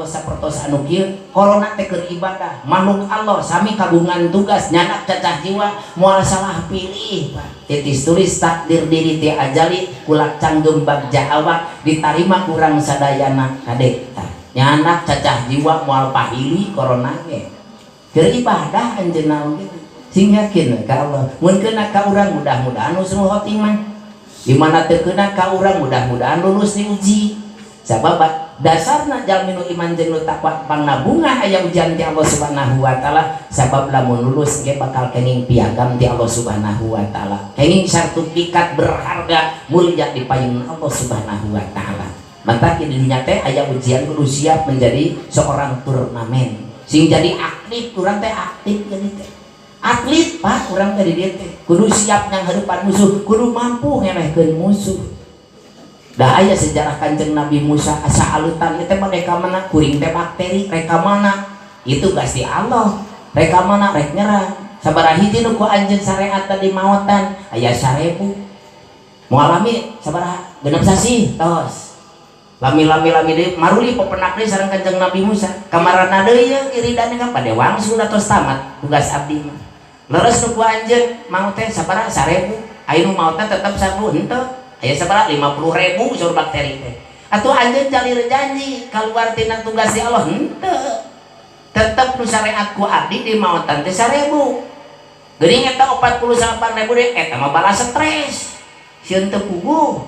Allah sapertos anu kieu. Corona teh keur ibadah, makhluk Allah sami kagungan tugas nyandak cacah jiwa, moal salah pilih, Pak. Titis tulis takdir diri ti ajali, kulak canggem bagja awak ditarima kurang sadayana. Kade tah nyandak cacah jiwa, moal pahili corona ge keur ibadah anjeunna oge. Sing yakin ka Allah. Mun kena ka urang, mudah-mudahan husnul khotimah. Di mana teu kena ka urang, mudah-mudahan lulus diuji. Sabab dasarna jalmi nu iman jeung nu takwa pangnabungah aya ujian ti Allah Subhanahu wa Taala, sabab lamun lulus ge bakal kenging piagam ti Allah Subhanahu wa Taala, kenging sertifikat berharga mulia di payun Allah Subhanahu wa Taala. Mantak di dunia teh aya ujian, kudu siap menjadi seorang turnamen, sing jadi aktif. Urang teh aktif, jadi teh atlet, Pak. Urang teh di dieu teh kudu siap nyanghareupan musuh, kudu mampu ngelehkeun musuh. Dah aya sejarah Kanjeng Nabi Musa asa alutan ieu teh mah. Mana kuring teh bakteri, rek ka mana itu Gusti Allah, rek ka mana rek nyerang. Sabaraha hiji nu ku anjeun syariat tadi maotan aya 1000, moal lami sabaraha 6 sasih tos lami-lami lami deui maruli pepenak deui sareng Kanjeng Nabi Musa. Kamarana deui ye iridane ka pada wangsul tos tamat tugas abdi mah. Leres nu ku anjeun mau teh sabaraha? 1000. Aya nu maotna tetep 1000, henteu aya sabaraha? 50.000 saur bakteri teh. Atuh anjeun jalir janji keluar tina tugas di Allah, henteu, tetep nu syariat ku abdi di maotan teh 1000. Geuning eta 48.000 deui, eta mah balas stres, sieun teu puguh,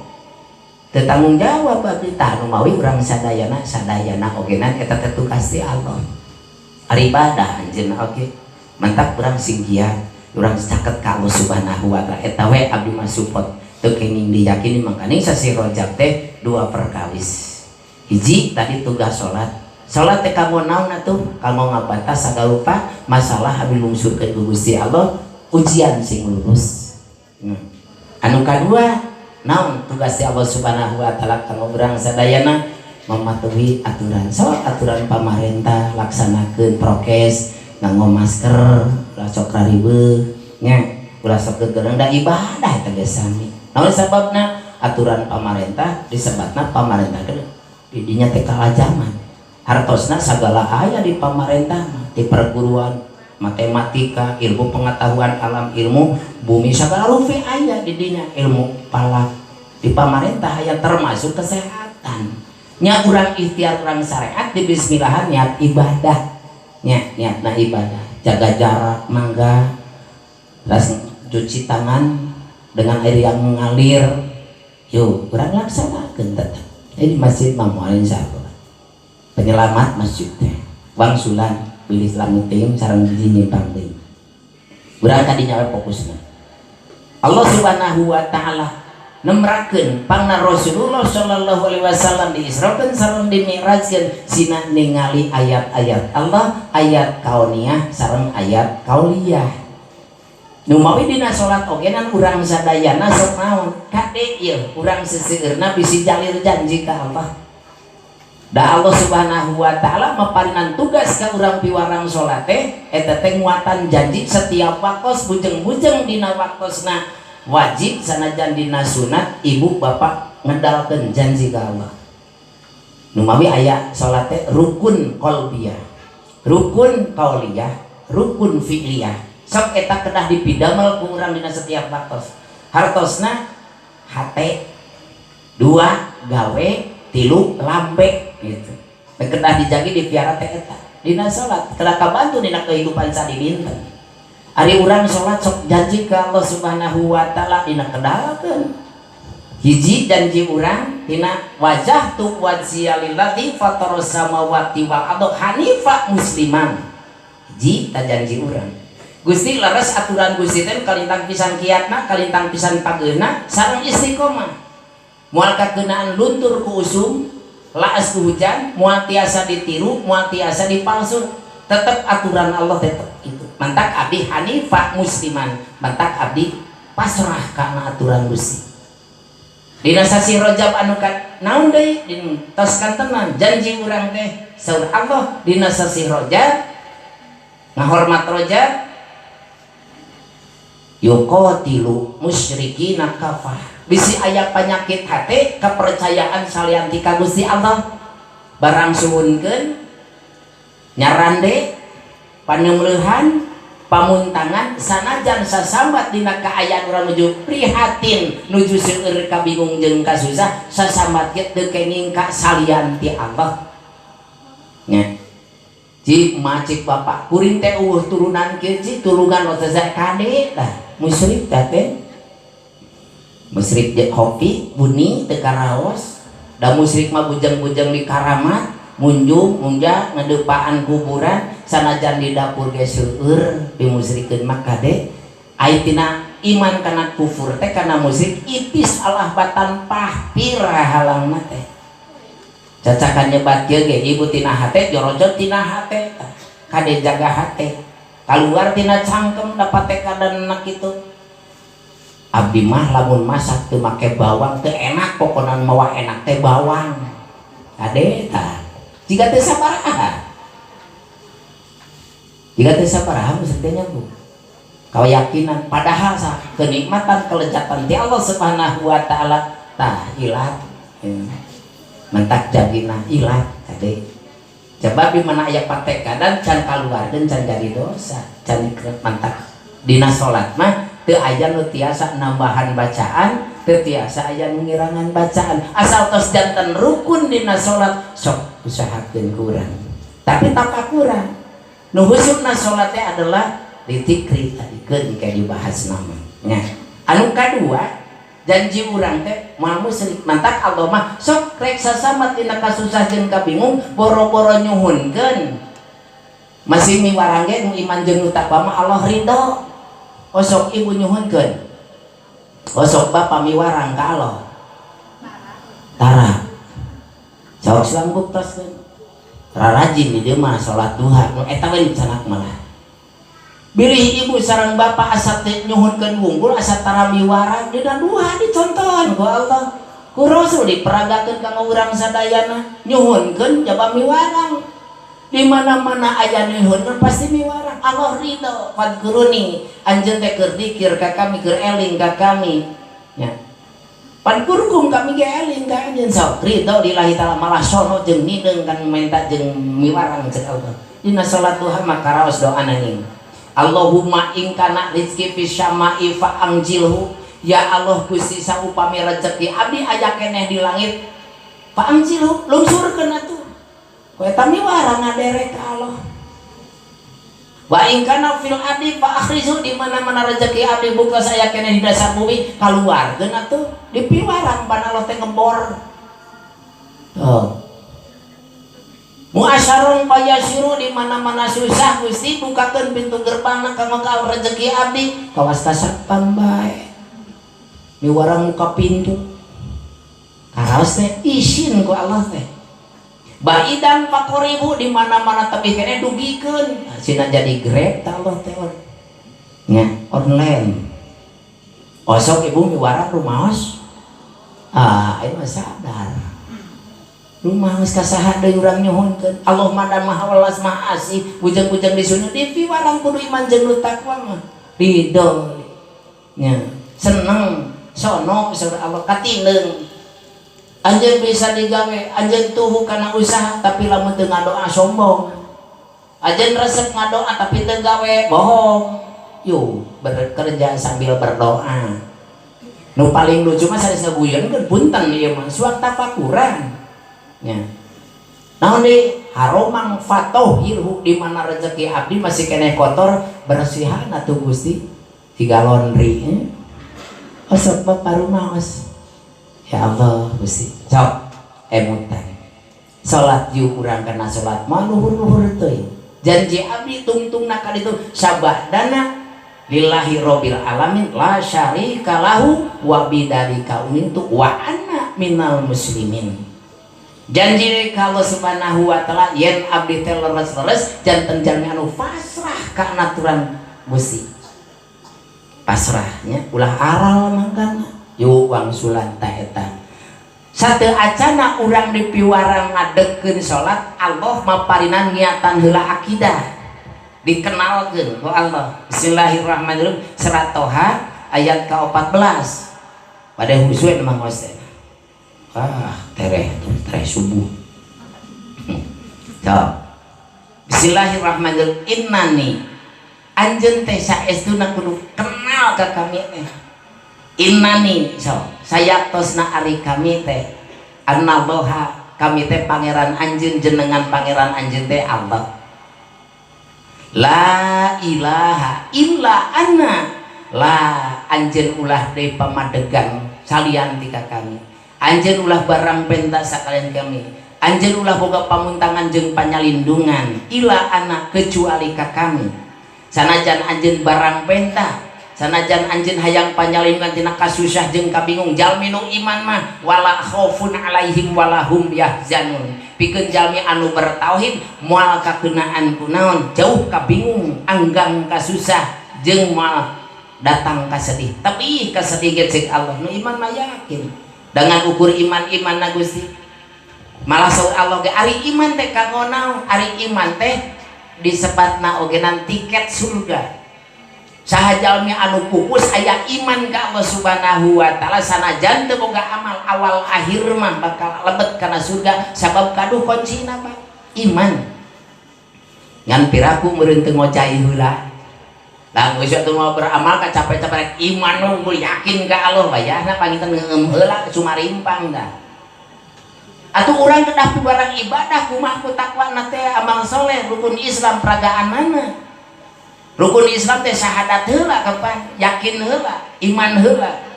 teu tanggung jawab abdi. Tah, nu mawi urang sadayana sadayana ogenan eta teh tugas di Allah, ari ibadah anjeunna oge. Mantak urang sing kiat, urang caket ka Allah Subhanahu wa Taala. Eta we abdi mah support, teu kenging diyakini. Mangkaning sasih Rajab teh dua perkawis. Hiji tadi tugas salat. Salat teh kanggo naon atuh? Kanggo ngabatas sagarupa masalah, abdi lungsurkeun ku Gusti Allah, ujian sing lulus. Anu kadua naon tugas di Allah Subhanahu wa Taala kanggo urang sadayana? Mematuhi aturan. So aturan pamarentah, laksanakeun prokes, nganggo masker, ulah sok rariweuh nya, ulah sok gegereng, da ibadah eta ge sami. Naon sababna? Aturan pamarentah disebatna pamarentah teh di dinya teh kalajaman, hartosna sagala aya di pamarentah mah, di perguruan matematika, ilmu pengetahuan alam, ilmu bumi, segala rupi aya di dinya. Ilmu falak di pamarentah aya, termasuk kesehatan nya. Urang ikhtiar, urang syariat di bismillahan, niat ibadah nya, niatna ibadah, jaga jarak, mangga, terus cuci tangan dengan air yang mengalir. Yuk urang laksanakeun tetap. Ini masjid mah moal, insyaallah penyelamat masjid teh wangsulan bilih langit teuing sareng biji nyimpang deui. Urang kadinya we fokusna Allah Subhanahu wa Taala, nemrakeun pangna Rasulullah sallallahu alaihi wasallam diisrokeun sareng dimi'rajkeun, sina ningali ayat-ayat Allah, ayat kauniyah sareng ayat kauliyah. Nu mawi dina salat ogenan urang sadayana sok naon kade ieu urang seseueurna bisi jalir janji ka Allah. Da Allah Subhanahu wa Taala maparinan tugas ka urang piwarang salat teh, eta teh nguatan janji setiap waktos, bujeng-bujeng dina waktosna wajib sanajan dina sunat, ibu bapak ngedalkeun janji ka Allah. Nu mawi aya salat teh rukun qalbiyah, rukun qauliyah, rukun fi'liyah. Sok eta kedah dipidamel ku urang dina setiap waktos. Hartosna hate dua, gawe tilu, lambe gitu. Kedah dijagi, dipiara teh eta dina salat, kedah kabantu dina kehidupan sadidinten. Ari urang salat sok janji ka Allah Subhanahu wa Taala dina kedalakeun. Hiji janji urang dina wajjahtu wajhiya lilladzi fataras samawati wal ardh hanifa musliman. Hiji ta janji urang. Gusti, leres aturan Gusti teh kalintang pisan kiatna, kalintang pisan pageuna sareng istiqomah, moal kakeunaan luntur ku usum, laas ku hujan, moal tiasa ditiru, moal tiasa dipalsu, tetep aturan Allah tetep itu. Mantak abdi hanifah musliman, mantak abdi pasrah karena aturan Gusti. Dina sasih Rajab anu ka naon deui tos kantenan janji urang teh saur Allah dina sasih Rajab, ngahormat Rajab, yuqatilu musyrikina kafah. Bisi aya penyakit hate, kepercayaan salianti ka Gusti Allah, barang suhunkeun. Nyarande paneumleuhan pamuntangan sanajan sasambat dina kaayaan urang nuju prihatin nuju seueur kabingung jeung kasusah sasambat ge teu kenging ka salian ti Allah nya. Cik macik bapak kuring teh eueuh turunan kieu cik tulungan lo teh kade tah musyrik teh musyrik jeung kopi buni teu karaos da musyrik mah bujang-bujang di karamat munjung munjak ngedepaan kuburan sanajan di dapur ge seueur dimusyrikeun mah kade ai tina iman kana kufur teh kana musyrik ipis Allah batan pahpir halangna teh cacakan nyebat kieu ge ibu tina hate jorojot tina hate kade jaga hate kaluar tina cangkem dapat teh kadanna kitu abdi mah lamun masak teu make bawang teu enak pokona mawa enak teh bawang kade tah jika teu sabaraha jika teu sabaraha maksudnya bu keyakinan padahal sah kenikmatan kelezatan di Allah Subhanahu wa taala tah ilat mentak jagina ilat kade sebab di mana aya patekadan can kaluarkeun can jadi dosa can mantak dina salat mah teu aya nu tiasa nambahan bacaan teu tiasa aya nu ngirangan bacaan asal tos janten rukun dina salat sok usahakeun kurang tapi tapakuran nu husukna salat teh adalah ditikri tadi keun kayak dibahas nama nya. Anu kadua janji urang teh moal musyrik mantak Allah mah sok rek sasamat dina kasusah jeung kabingung boro-boro nyuhunkeun masih miwarang ge nu iman jeung nu takwa mah Allah ridho. Osok ibu nyuhunkeun osok bapa miwarang ka Allah tara sok suang buktoskeun rarajin di dieu mah salat duha nu eta we dicanak malah bilih ibu sareng bapa asa teh nyuhunkeun wungkul asa tara miwarang dina duha dicontohan ku Allah ku Rasul diperagakeun ka urang sadayana nyuhunkeun jaba miwarang di mana-mana aya nyuhunkeun pasti miwarang Allah ridho fadkuruni anjeun teh keur dikir ka kami keur eling ka kami nya pankurkum kami ge eling ka anjeun sok ridho lillahi taala malah sono jeung nideung kan menta jeung miwarang ceuk Allah dina salat duha mah karaos doana ning Allahumma in kana rizki fis sama'i fa anjilhu ya Allah Gusti saupami rezeki abdi aya keneh di langit fa anjilhu lungsurkeun atuh ku eta miwarang ngaderek ka Allah wa in kana fil ardi fa akhrizu di mana-mana rezeki abdi buka saya keneh di dasar bumi kaluarkeun atuh dipiwarang pan Allah teh ngebor tuh muasyarun fayasiru di mana-mana susah Gusti bukakeun pintu gerbangna kanggo rezeki abdi kawas ka satpam bae miwarang muka pintu karaos teh isin ku Allah teh baidan faqoribu di mana-mana tebih keneh dugikeun sina jadi Grab ta Allah teh nya online osok ibu miwarang rumaos ah ieu mah sadar rumah geus kasaha deui urang nyuhunkeun Allah mah dan maha welas maha asih bujang-bujang di sunah dipiwarang kudu iman jeung nu takwa mah ridho nya seneng sono saur Allah katindeung anjeun bisa digawe anjeun tuhu kana usaha tapi lamun teu ngadoa sombong anjeun resep ngadoa tapi teu gawe bohong yuk bekerja sambil berdoa nu paling lucu mah sanes ngaguyonkeun punten ieu mah suak tafakuran nya. Naon deui haromang fatohirhu di mana rezeki abdi masih keneh kotor bersihan atuh Gusti tiga laundry osok bapak rumaos ya Allah Gusti sok emutan salat yuk urang kana salat mah luhur-luhur teuing janji abdi tungtungna ka ditu sabadana lillahi rabbil alamin la syarika lahu wa bidzalika umirtu wa ana minal muslimin janji kalau subhanahu wa ta'ala yen abdi teh leres-leres janten jalmi anu pasrah ka aturan Gusti pasrahnya ulah aral mangkana yuk wangsulan ta eta sateu acana urang dipiwarang ngadegkeun salat Allah maparinan niatan heula akidah dikenalkeun ku Allah bismillahirrahmanirrahim surat Toha ayat ke-14 pada husuin mang teh ah tereh tereh subuh. Sok. Bismillahirrahmanirrahim. Innani anjeun teh saestuna kudu kenal ka kami teh. Innani so sayaktosna ari kami teh annallaha kami teh pangeran anjeun, jenengan pangeran anjeun teh Allah. La ilaha illa ana, la anjeun ulah deui pamadegan salian ti ka kami, anjeun ulah barang penta sakalian kami, anjeun ulah boga pamuntangan jeung panyalindungan ila ana kecuali ka kami. Sanajan anjeun barang penta, sanajan anjeun hayang panyalindungan tina kasusah jeung kabingung, jalmi nu iman mah wala khaufun alaihim walahum yahzanun. Pikeun jalmi anu bertauhid moal kakenaan kunaon, jauh kabingung, anggang kasusah, jeung moal datang kasedih. Tapi kasedih ge cek Allah, nu iman mah yakin dengan ukur iman-iman na Gusti. Malah saur Allah ge, ari iman teh kanggo naon? Ari iman teh disebatna ogenan tiket surga. Saha jalmi anu pupus aya iman ka Allah Subhanahu wa taala, sanajan teu boga amal, awal akhir mah bakal lebet kana surga, sabab kaduh kuncina, Pak, iman. Ngan piraku meureun teu ngocai heula lah, geus atuh mau beramal ka capek-capek, iman unggul, yakin ka Allah bayahna panginten ngeum heula sumarimpang dah. Atuh urang kedah barang ibadah kumaha ku takwana teh, amal soleh, rukun Islam peragaan mana? Rukun Islam teh syahadat heula kapan, yakin heula, iman heula.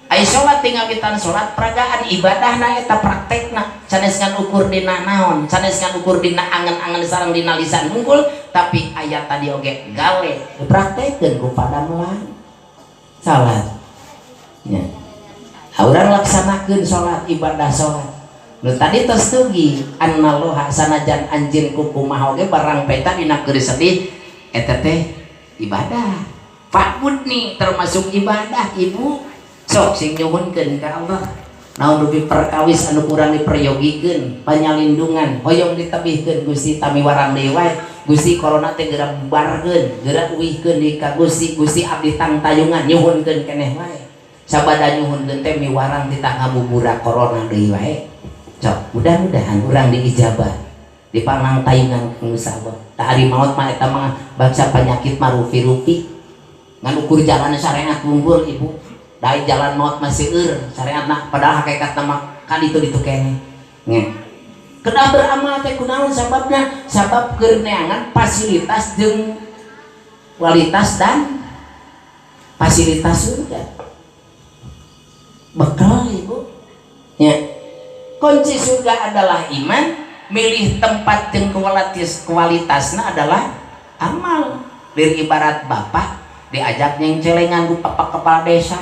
Ai salat tinggal witan salat peragaan ibadahna eta praktekna, sanes ngan ukur dina naon, sanes ngan ukur dina angen-angen sareng dina lisan unggul, tapi ayat tadi oge gawe dipraktekeun ku padamelan salat nya. Urang laksanakeun salat, ibadah salat. Nu tadi tos dugi annalloha, sanajan anjeun kukumaha oge barang peta dina keur sedih eta teh ibadah. Fa'budni termasuk ibadah, Ibu. Sok sing nyuhunkeun ka Allah. Naon rupi perkawis anu kurang diperyogikeun, panyalindungan hoyong ditebihkeun Gusti, tami warang deui wae. Gusti, corona teh geura bubarkeun, geura uihkeun di ka Gusti. Gusti, abdi tangtayungan nyuhunkeun keneh wae. Sabada nyuhunkeun teh miwarang titah ngabubura corona deui wae. Sok mudah-mudahan urang diijabah, dipanang tayungan ku Allah. Tak ari maot mah eta mah bangsa penyakit mah rupi-rupi, ngan ukur jalan syariat unggul, Ibu. Dari jalan maut masih syariat, padahal hakikat nama kan itu kene nge. Kedah beramal teh kunaon sababna? Sabab keur neangan fasilitas jeung kualitas dan fasilitas surga bekal, Ibu ya. Kunci surga adalah iman, milih tempat jeung kualitasna adalah amal. Lir ibarat bapak diajak nyengcelengan ku bapak kepala desa,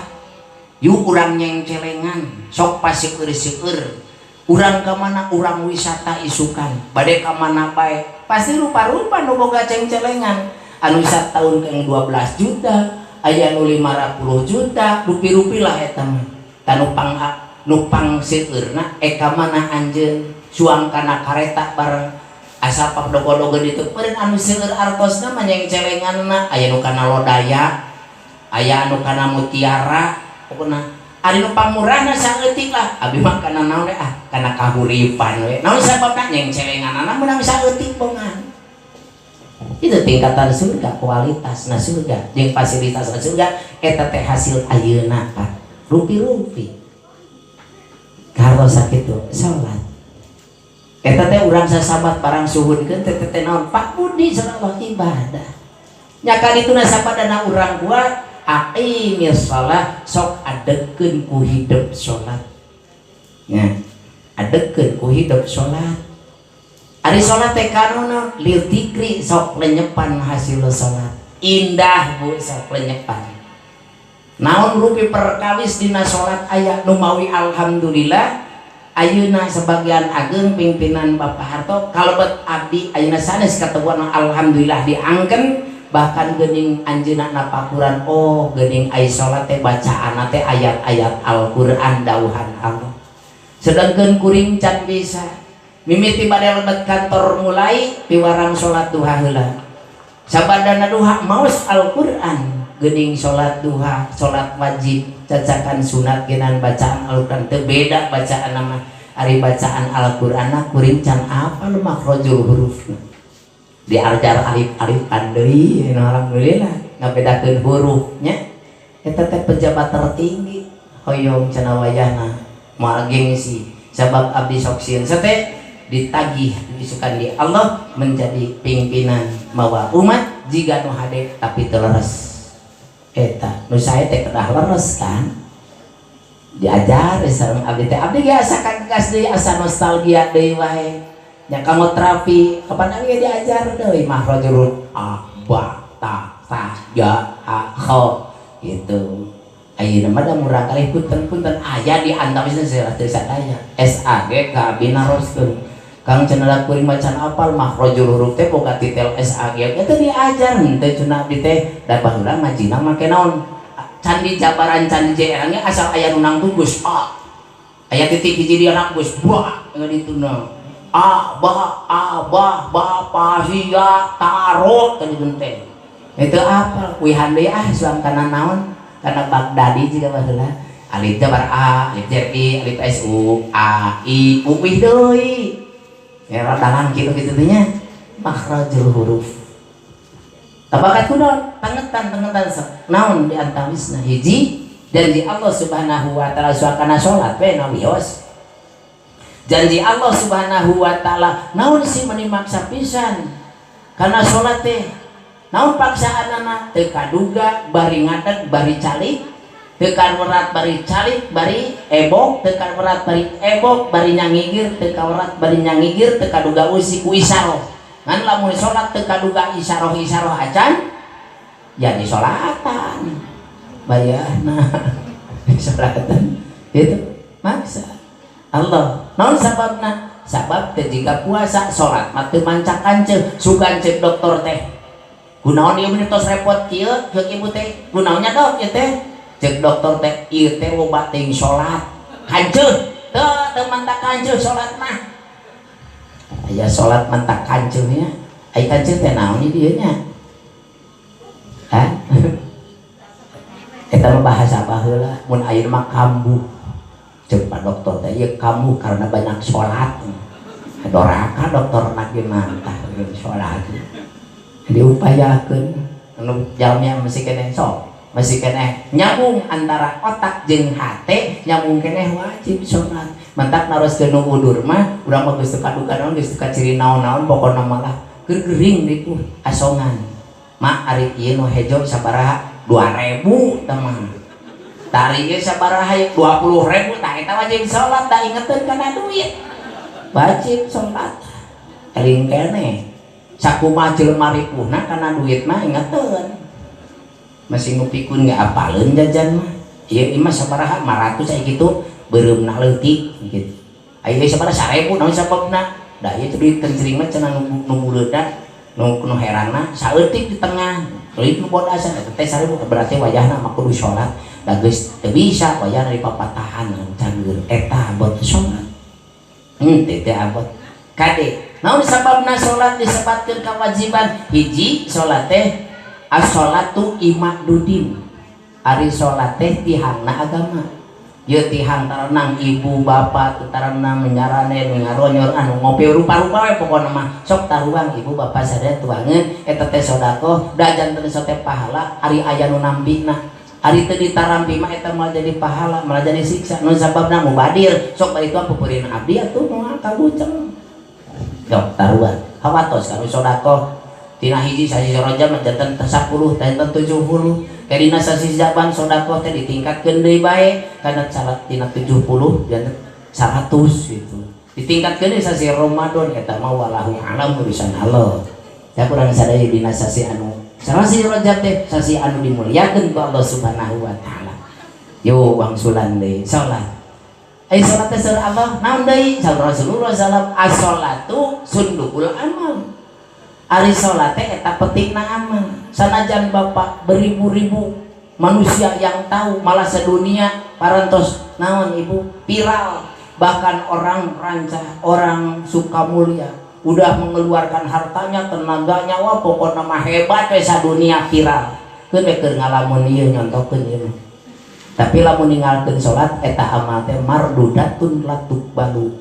"Yuk, urang nyengcelengan, sok paseueur-seueur." Urang ka mana? Urang wisata isukan, bade ka mana bae. Pasti rupa-rupa nu boga cengcelengan, anu tahun ke 12 juta, aya nu 50 juta, rupi-rupi lah eta mah. Tanu pang nu pang seueurna ka mana anjeun suang kana kareta bareng asa pak dogo-dogo ditu meureun anu seueur artosna mah nyengcelenganna. Aya nu kana Lodaya, aya anu kana Mutiara, pokona ari nu pangmurahna saeutik lah. Abi mah kana naon ah, kana Kahuripan we. Naon sababna? Nyengcelenganana meunang saeutik bongan. Itu tingkatan surga, kualitas na surga jeung fasilitas na surga eta teh hasil ayeuna, Pak, rupi-rupi. Kalau sakitu salat eta teh urang sasabat barang suhunkeun teh teh naon? Pak Budi sallallahu ibadah nya ka dituna sapadana urang buat aqimis shalah, sok adegkeun ku hidup salat nya, adegkeun ku hidup salat. Ari salat teh kanono lil dzikri, sok lenyepan hasil salat indah, Bu, sok lenyepan. Naon rupi perkawis dina salat aya nu mawi. Alhamdulillah ayeuna sebagian ageng pimpinan Bapak Harto kalebet abdi ayeuna sanes kateguhan, alhamdulillah diangken. Bahkan geuning anjeunna napakuran, oh geuning ai salat teh bacaanna teh ayat-ayat Al-Qur'an, dawuhan Allah, sedangkan kuring can bisa. Mimiti bade lebet kantor mulai piwarang salat duha heula, sabadana duha maos Al-Qur'an. Geuning salat duha, salat wajib cacakan sunat genan bacaan Al-Qur'an teu beda bacaan nama. Ari bacaan Al-Qur'an kuring can apal makhrajul hurufna. Diajar alif-alifan deui, alhamdulillah ngabedakeun hurufnya. Eta teh pejabat tertinggi hoyong cenah wayahna moal gengsi, sabab abdi sok sieun teh ditagih isukan di Allah menjadi pimpinan mawa umat jiga nu hade tapi teu leres. Eta nu sae teh kedah leres kan. Diajar sareng abdi teh, abdi ge asa kagegas deui, asa nostalgia deui wae nya kanggo terapi. Kapan abdi diajar deui makhrajul a, ba, ta, sa, ya, ha, kho gitu. Ayeuna mah da murang kali punten-punten aya di antawisna teu sadaya SAG ka abdi naroskeun, "Kang," cenah, "kuring macan apal makhrajul huruf teh, boga titel SAG." Eta diajar henteu cenah abdi teh, da baheula ngajina make naon, candi jabaran, candi JR ge asal aya nu nangtung geus A, aya titik hiji di anak geus ba dituna A ba A ba ba pa sia taro tadi teh. Itu apa wihan deui ah suam kana naon, kana Baghdadi juga baheula, alif jabar A, alif jar I, alif S U A I U, wih deui ya dalang gitu gitu nya makhrajul huruf. Tabakat kuno tangetan tangetan naon di antawisna? Hiji, janji Allah Subhanahu wa Taala suakana salat we nawios. Janji Allah Subhanahu wa Taala naon sih meni maksa pisan karena salat teh? Naon paksaanana? Teu kaduga bari ngadeg bari calik, teu kawerat bari calik bari ebok, teu kawerat bari ebok bari nyangigir, teu kawerat bari nyangigir, teu kaduga usik ku isaroh. Ngan lamun salat teu kaduga isaroh isaroh acan ya di salatan bayarna di salatan itu maksa Allah. Naon sababna? Sabab teh jika puasa salat mah teu mancak kanceuh. Sugan cek dokter teh, "Kunaon ieu meni tos repot kieu?" Cek ibu teh, "Kunaonnya, Dok, ieu teh?" Cek dokter teh, "Ieu teh loba teuing salat kanceuh." Teu, teu mantak kanceuh salat mah. Aya salat mantak kanceuh nya. Ai kanceuh teh naon ieu nya? Hah? Eta mah bahasa baheula, mun ayeuna mah kambuh. Cek Pak Dokter teh, ieu kambuh karena banyak salat. Doraka dokter lagi mantah salat. Diupayakeun anu jalmi masih keneh sok masih keneh nyambung antara otak jeung hate, nyambung keneh, wajib salat. Mantak naroskeun nu udur mah urang mah geus teu kaduga naon, geus teu kaciri naon-naon, pokona malah keur gering ripuh asongan. "Mak, ari ieu nu hejo sabaraha?" "2000 tah mah." "Tari ieu sabaraha?" "20.000." Tah, eta wajib salat da ingeteun kana duit. Wajib salat eling keneh sakumaha jelema ripuhna kana duit mah ingeteun. Masih ngupikun nggak apaleun jajan mah, "Ieu mah sabaraha?" "500." Aya kitu beureumna leutik gitu. "Aya sabaraha?" "1000." "Naon sababna?" "Da ieu teh duit kencring mah," cenah, "nu buleudna nu heranna saeutik di tengah duit nu bodasan eta teh 1000." Berarti wayahna mah kudu salat da geus teu bisa wayahna dipapatahan cager. Eta abot salat teh teh abot. Kade, naon sababna salat disebatkeun kewajiban? Hiji, salat teh as-sholatu imadudin, ari salat teh tihangna agama. Ieu tihang tarenang ibu bapak, tarenang menyarane ngaronyor anu ngopi rupa-rupa we. Pokona mah sok taruang ibu bapak sadaya tuangeun, eta teh sedekah da janten sote pahala ari aya nu nampina. Ari teu ditarampi mah eta moal jadi pahala, malah jadi siksa. Nu sababna mubadir sok bari tuang pupurina abdi atuh moal kaguceng. Sok taruhan hawatos kanu sedekah tina hiji sasi Rajab mah janten 10, janten 70. Kayak dina sasi Syaban sedekah teh ditingkatkeun deui bae kana syarat tina 70 janten 100 gitu. Ditingkatkeun deui sasi Ramadan, eta mah wallahu alam, urusan Allah. Ya kurang sadaya dina sasi anu sasi Rajab teh sasi anu dimuliakeun ku Allah Subhanahu wa Taala. Yo wangsulan deui salat. Ai salat teh saur Allah naon deui? Saur Rasulullah sallam, as-sholatu sundukul amal. Ari salat teh eta petikna amal. Sanajan bapak beribu-ribu manusia yang tahu, malah sedunia parantos naon ibu viral, bahkan orang Rancah, orang Sukamulya udah mengeluarkan hartanya, tenaganya, wah pokoknya mah hebat we, sadunia viral. Keun we keur ngalamun ieu nyontokeun ieu mah. Tapi lamun ninggalkeun salat eta amal teh mardudatun la tuqbalu.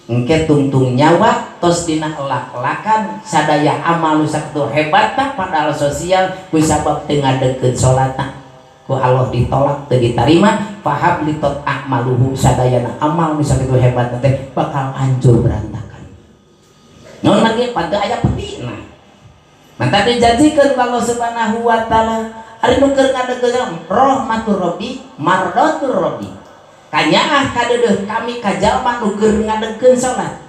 Engke tungtung nyawa tos dina elak-elakan, sadaya amal nu sakitu hebatna padahal sosial, ku sabab teu ngadegkeun salatna ku Allah ditolak, teu ditarima. Fahabitat a'maluhu, sadayana amal nu sakitu hebatna teh bakal hancur berantakan. Naon lagi pada aya petina. Mantap dijanjikan ku Allah Subhanahu wa Taala, ari nu keur ngadegkeun rahmatur rabbi, mardatur rabbi, kanyaah kadeudeuh kami ka jalma nu keur ngadegkeun salat.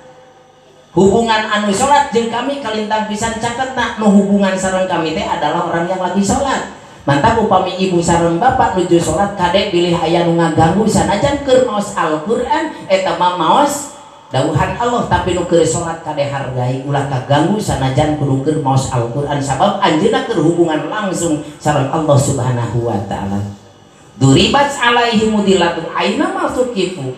Hubungan anu salat jeung kami kalintang pisan caketna. Nu hubungan sareng kami teh adalah orang yang lagi salat. Mantap, upami ibu sareng bapak nuju salat, kade bilih aya nu ngaganggu, sanajan keur maos Al-Qur'an, eta mah maos dawuhan Allah, tapi nu keur salat kade hargai, ulah kaganggu sanajan kudu keur maos Al-Qur'an, sabab anjeunna keur hubungan langsung sareng Allah Subhanahu wa Taala. Duribat alaihim dzillatu aina ma tsuqifu.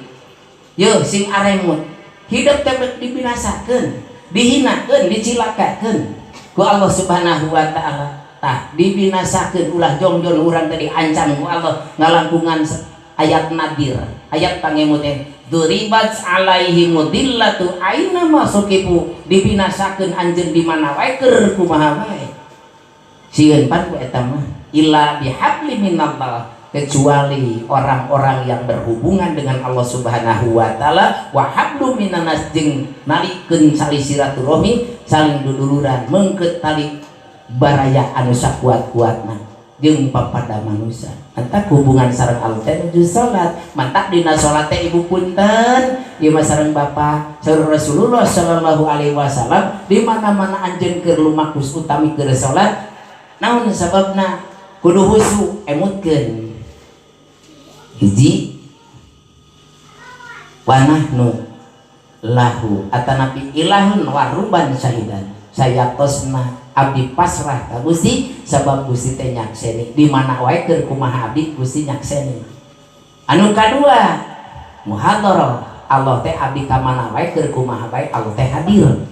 Yo sing aremut, hidup teh dibinasakeun, dihinakeun, dicilakakeun ku Allah Subhanahu wa Taala. Tah, dibinasakeun, ulah jongjon urang tadi ancam ku Allah ngalangkungan ayat nadir, ayat pangemut teh duribat alaihim dzillatu aina ma tsuqifu, dibinasakeun anjeun di mana wae, keur kumaha wae, sieun pan ku eta mah. Illa bihabli minallah, kecuali orang-orang yang berhubungan dengan Allah Subhanahu wa Taala, wa hablum minannas, jeung nalikeun sali silaturahmi, saling duduluran, mengket tali baraya anu sakuat-kuatna jeung papada manusia. Mantak hubungan sareng Allah teh nuju salat. Mantak dina salat teh, ibu, punten ieu mah, sareng bapak, sareng Rasulullah sallallahu alaihi wasallam, di mana-mana anjeun keur lumakus utami keur salat, naon sababna kudu khusyuk? Emutkeun hiji, wa nahnu lahu atanapi ilahun waruban syahidan. Sayatosna abdi pasrah ka Gusti, sabab Gusti teh nyakseni di mana wae, keur kumaha abdi, Gusti nyakseni. Anu kadua, muhadharah Allah teh abdi ka mana wae, keur kumaha wae, Allah teh hadir.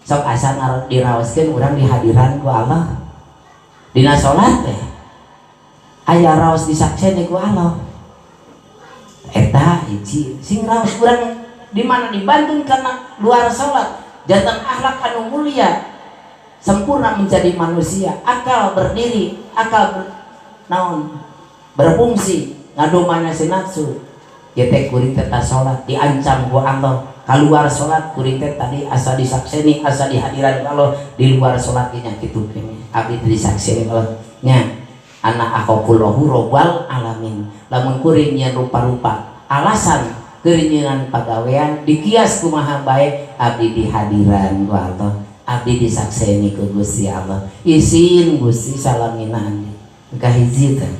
Sok asa diraoskeun urang dihadiran ku Allah. Dina salat teh aya raos disakseni ku Allah. Eta hiji, sing raos urang di mana dibantu karena luar salat jantan akhlak anu mulia, sempurna menjadi manusia, akal berdiri, akal naon berfungsi, ngadomana si nafsu ya teh. Kuring teh salat diancam ku Allah, keluar salat kuring teh tadi asa disakseni, asa dihadiran ku Allah. Di luar salat nya kitu kene abdi disakseni Allah nya, ana akhafullahu robbal alamin. Lamun kuring nyeun rupa-rupa alasan keur nyieun pagawean, dikias kumaha bae, abdi dihadiran ku Allah, abdi disakseni ku Gusti Allah. Isin Gusti salamina kahiji teh.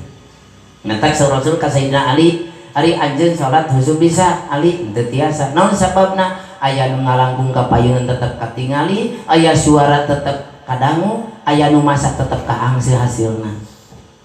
Matak saur Rasul ka Sayyidina Ali, "Ari anjeun salat khusyuk bisa, Ali?" "Teu tiasa." Naon sababna? Aya nu ngalangkung ka payunan tetep katingali, aya suara tetep kadangu, aya nu masak tetep kaangse hasilna.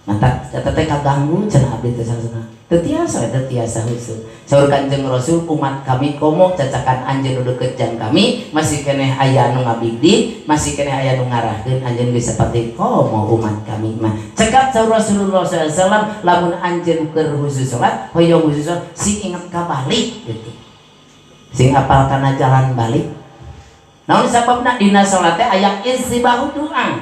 Matak eta teh kaganggu cenah, abdi teh sanesna teu tiasa, teu tiasa khusyuk. Saur Kanjeng Rasul, "Umat kami komo cacakan anjeun nu deukeut jang kami, masih keneh aya nu ngabigdi, masih keneh aya nu ngarahkeun, anjeun bisa seperti komo umat kami mah." Cekap saur Rasulullah SAW, lamun anjeun keur khusyuk salat, hoyong khusyuk salat, sing inget ka balik gitu, sing apal kana jalan balik. Naon sababna? Dina salat teh aya istibahu doa.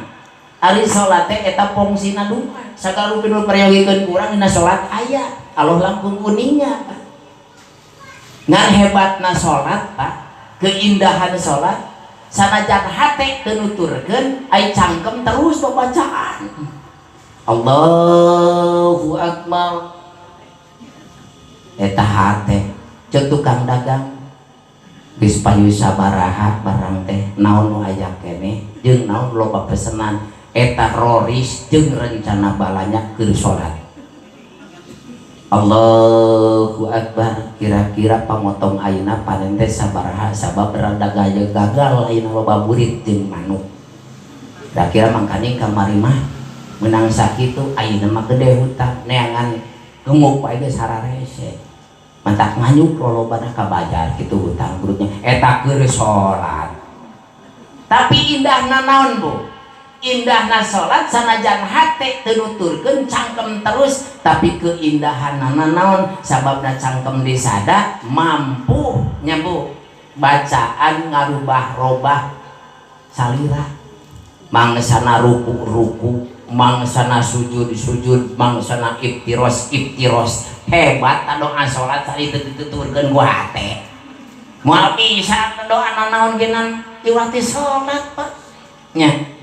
Ari salat teh eta fungsina doa. Sagala rupi nu prayogikeun ku urang dina salat aya Allah langkung uninga, Pak. Ngan hebatna salat, Pak, keindahan salat, sanajan hate teu nuturkeun, ai cangkem terus babacaan Allahu Akbar, eta hate ceuk tukang dagang, geus payu sabaraha barang teh, naon nu aya keneh jeung naon loba pesenan. Eta roris jeung rencana balanya keur salat Allahu Akbar, kira-kira pamotong ayeuna panen teh sabaraha, sabab rada gaya gagal ayeuna, loba burit jeung manuk. Kira-kira mangkaning kamari mah menang sakitu, ayeuna mah gede hutang, neangan gemuk wae geus hararese. Mantak nganyuk lolobana kabayar kitu hutang burutnya. Eta keur salat. Tapi indahna naon, Bu? Indahna salat, sanajan hate teu nuturkeun, cangkem terus, tapi keindahanana naon sababna? Cangkem disada mampu nya, Bu. Bacaan ngarubah-robah salira, mangsana ruku-ruku, mangsana sujud-sujud, mangsana iftiros-iftiros. Hebat doa salat tadi teu dituturkeun ku hate. Moal bisa doa nanaon genan iwati salat, Pak. Nya.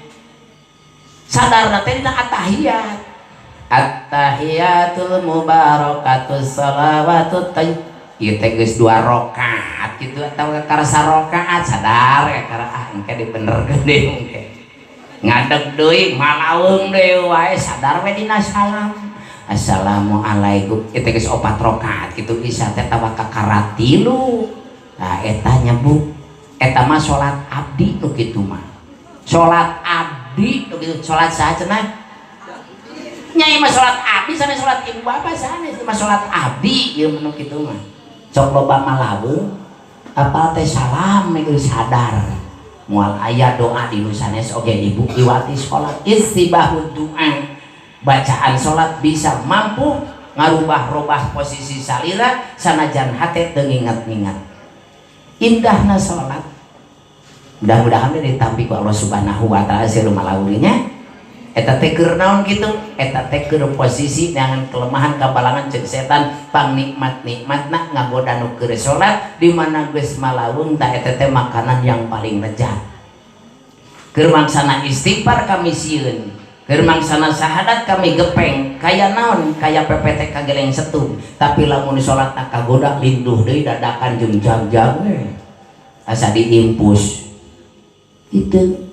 Sadar teh dina attahiyat. Attahiyatul mubarakatus salawatut tayyib. Ieu teh geus 2 rakaat kitu atawa kakara sarakaat sadar kakara ah engke dibenerkeun deui engke. Ngadeg deui malaweung deui wae sadar we dina salam. Assalamualaikum. Ieu teh geus 4 rakaat kitu bisa teh tawa kakara 3. Nah eta nya Bu, eta mah salat abdi nu kitu mah. Salat abdi nu kitu, salat saha cenah? Nya ieu mah salat abdi sanes salat ibu bapak sanes, ieu mah salat abdi ieu mah nu kitu mah. Sok loba malaweung apal teh salam geus sadar. Moal aya doa di nu sanes oge ibu iwati salat istibahud doa. Bacaan salat bisa mampu ngarubah-robah posisi salira sanajan hate teu nginget-nginget. Indahna salat mudah-mudahan ditampi ku Allah Subhanahu wa taala seueur malaweungnya. Eta teh keur naon kitu? Eta teh keur posisi dengan kelemahan kabalangan ceuk setan pang nikmat-nikmatna ngagoda nu keur salat di mana geus malaweung ta eta teh makanan yang paling lezat. Keur mangsana istighfar kami sieun, keur mangsana syahadat kami gepeng, kaya naon? Kaya PPT kageleng setum. Tapi lamun salat kagoda linduh deui dadakan jeung jag-jag we. Asa diimpus. Itu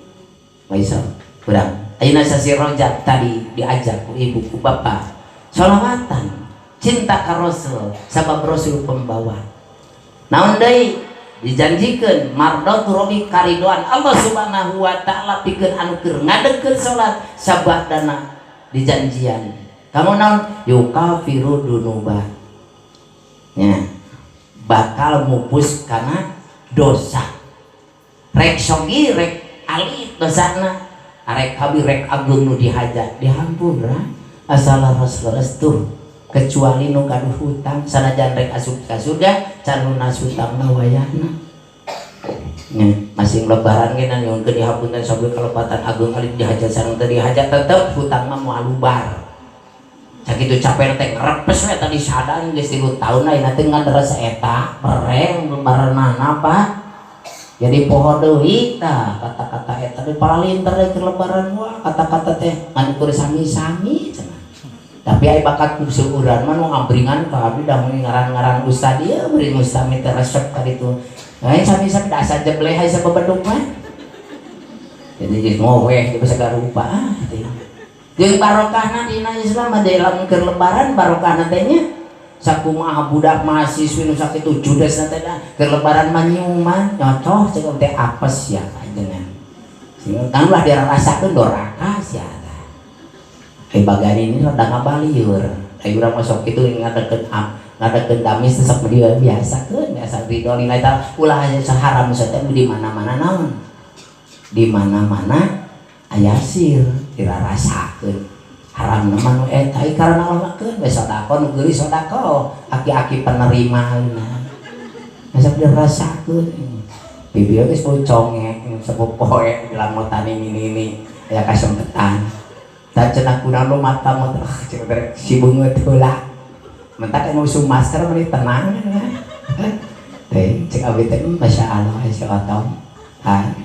Faisal kurang. Ayeuna sasi Rajab tadi diajak ku ibu ku bapak sholawatan cinta ka Rasul sabab Rasul pembawa. Naon deui dijanjikeun mardhatu rabbi karidoan Allah Subhanahu wa taala pikeun anu keur ngadegkeun salat sabadana dijanjian. Kamu naon yukafiru dunuba. Nya bakal mupus kana dosa. Rek sogi rek alit dosana. Arek kabir rek agung nu dihaja dihampura asal leres-leres tuh kecuali nu gaduh hutang sanajan rek asup ka surga can lunas hutangna wayahna. Nya masing lebaran ge nyuhunkeun dihapunten sambil kalepatan agung alit dihaja sareng teu dihaja tetep hutang mah moal lubar. Sakitu capek teh ngrepes we tadi sadan geus 3 taun ayeuna teh ngaderes eta mereng lebaranana Pak. Jadi poho deui tah kata-kata eta di paralinter deui keur lebaran wah kata-kata teh ngan ukur sami-sami cenah. Tapi ai bakat ku seueuran mah nu ngabringan ka abdi da mun ngaran-ngaran ustad ieu beuring ustad teh resep ka ditu. Lain sami-sami da asa jebleh aya sababeduk mah. Jadi geus ngoweh ge sagala rupa ah teh. Jeung barokahna dina Islam mah dalam keur lebaran barokahna teh nya sakumaha budak mahasiswi nu sakitu judesna teh da keur lebaran mah nyuman nyocoh cek teh apes ya panjenengan. Sehingga kan ulah dirasakeun doraka sia tah. Ai bagian ini rada ngabalieur. Ai urang mah sok kitu ngadekeun ngadekeun damis teh sok biasakeun biasa ridho lillahi taala ulah aya saharam teh di mana-mana naon. Di mana-mana aya sir dirarasakeun. Haram mah nu eta karena Allah makeun we sedekah nu geulis sedekah aki-aki penerimaeuna. Masa dirasakeun. Bibi geus conge sepopoe dilamotan ini aya kasempetan. Da cenah kurang lu mata mata cek si beungeut heula. Mentak anu usum masker meuni tenang. Teh cek abdi teh masyaallah si Otom.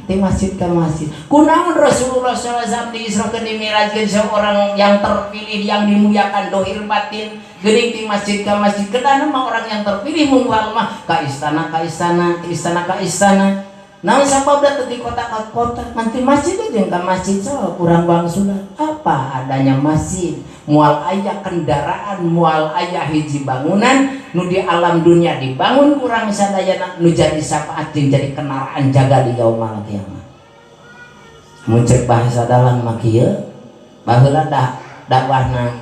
Di masjid ke masjid. Kunaon Rasulullah sallallahu alaihi wasallam diisrokeun dimirajkeun seorang yang terpilih yang dimuliakan dohir batin geuning di masjid ke masjid. Kedana mah orang yang terpilih munggual mah ka istana ka istana, ka istana ka istana. Naon sababna teu di kota ka kota, nanti masjid jeung ka masjid so kurang bangsuna. Apa adanya masjid, moal aya kendaraan, moal aya hiji bangunan nu di alam dunia dibangun kurang sadayana nu jadi syafaat jeung jadi kendaraan jaga di yaumul kiamat. Mun cek bahasa dalam mah kieu, baheula dakwahna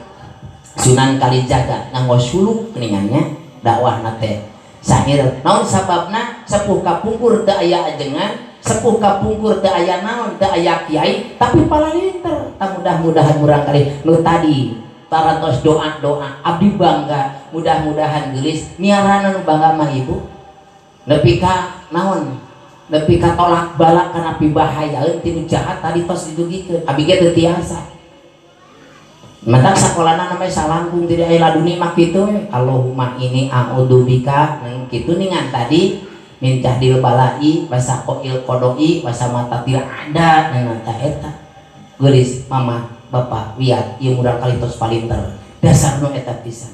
Sunan Kalijaga nganggo suluk geuningannya dakwahna teh sahir. Naon sababna sepuh kapungkur teu aya ajengan, sepuh kapungkur teu aya naon, teu aya kiai, tapi palalinter. Tah mudah-mudahan murang kali nu tadi parantos doa-doa abdi bangga, mudah-mudahan geulis miarana nu bangga mah ibu. Nepi ka naon nepi ka tolak balak kana pibahayaeun ti nu jahat tadi tos didugikeun abi ge teu tiasa matak sakolana namanya salangkung tidak aya laduni mah kitu we Allahumma ini a'udzubika kitu ningan tadi min jahdil balai wasaqil qodoi wasamatatil ada nana eta geulis mama bapak wiat ieu murang kali tos palinter dasar nu eta pisan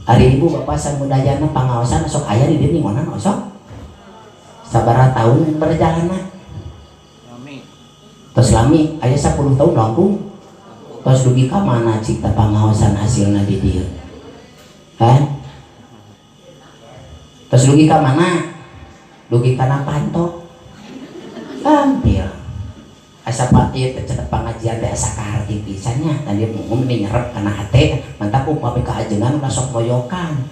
ari ibu bapak samudayana pangaosan sok aya di dieu ningonan osok sabaraha tahun berjalanna tos lami aya 10 tahun langkung tos dugi ka mana cipta pangaosan hasilna di dieu kan tos dugi ka mana dugi kana panto tampil asa pak ieu teh cenah pangajian teh asa kaharti pisan nya tadi mung nyerep kana hate mantap upami ka ajengan ulah sok moyokan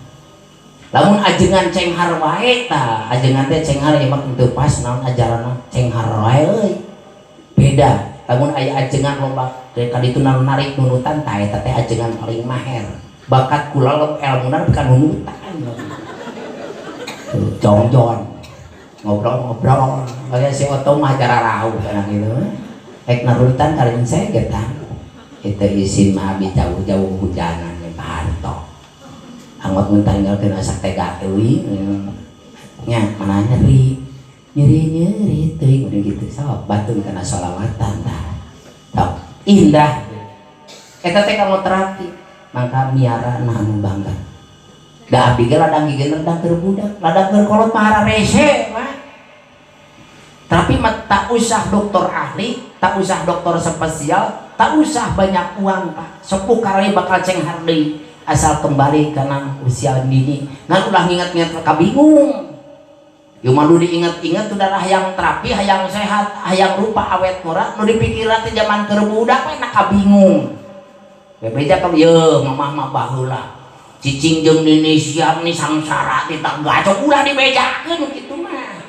lamun ajengan cenghar wae tah ajengan teh cenghar ieu mah teu pas naon ajaranna cenghar wae euy beda lamun aya ajengan loba ka ditu narik nunutan tah eta teh ajengan paling maher bakat kula lep elmuna bukan nunutan jongjon ngobrol-ngobrol kaya si Otong mah cara rauh kana gitu rek narutan karin saya getang itu isin mah abi jauh-jauh hujanan Pak Harto anggot mun tinggalkeun asa tega teuing nya mana nyeri nyeri teuing udah gitu sok batun kana sholawatan tah sok indah eta teh kamu terapi mangka miara nah anu bangga da abi ge ladang gigih ladang keur budak ladang keur kolot mah rese mah tapi tak usah dokter ahli tak usah dokter spesial tak usah banyak uang pak sepuh kali bakal cenghar deui asal kembali karena usia dini ngan ulah nginget-nginget kabingung ieu mah nu diinget-inget udah hayang terapi hayang sehat hayang rupa awet murah nu dipikiran teh zaman keur budak we na kabingung bebeja ka yeuh mamah mah baheula cicing jeung nini siang nih sangsara ti gacok ulah dibejakeun kitu mah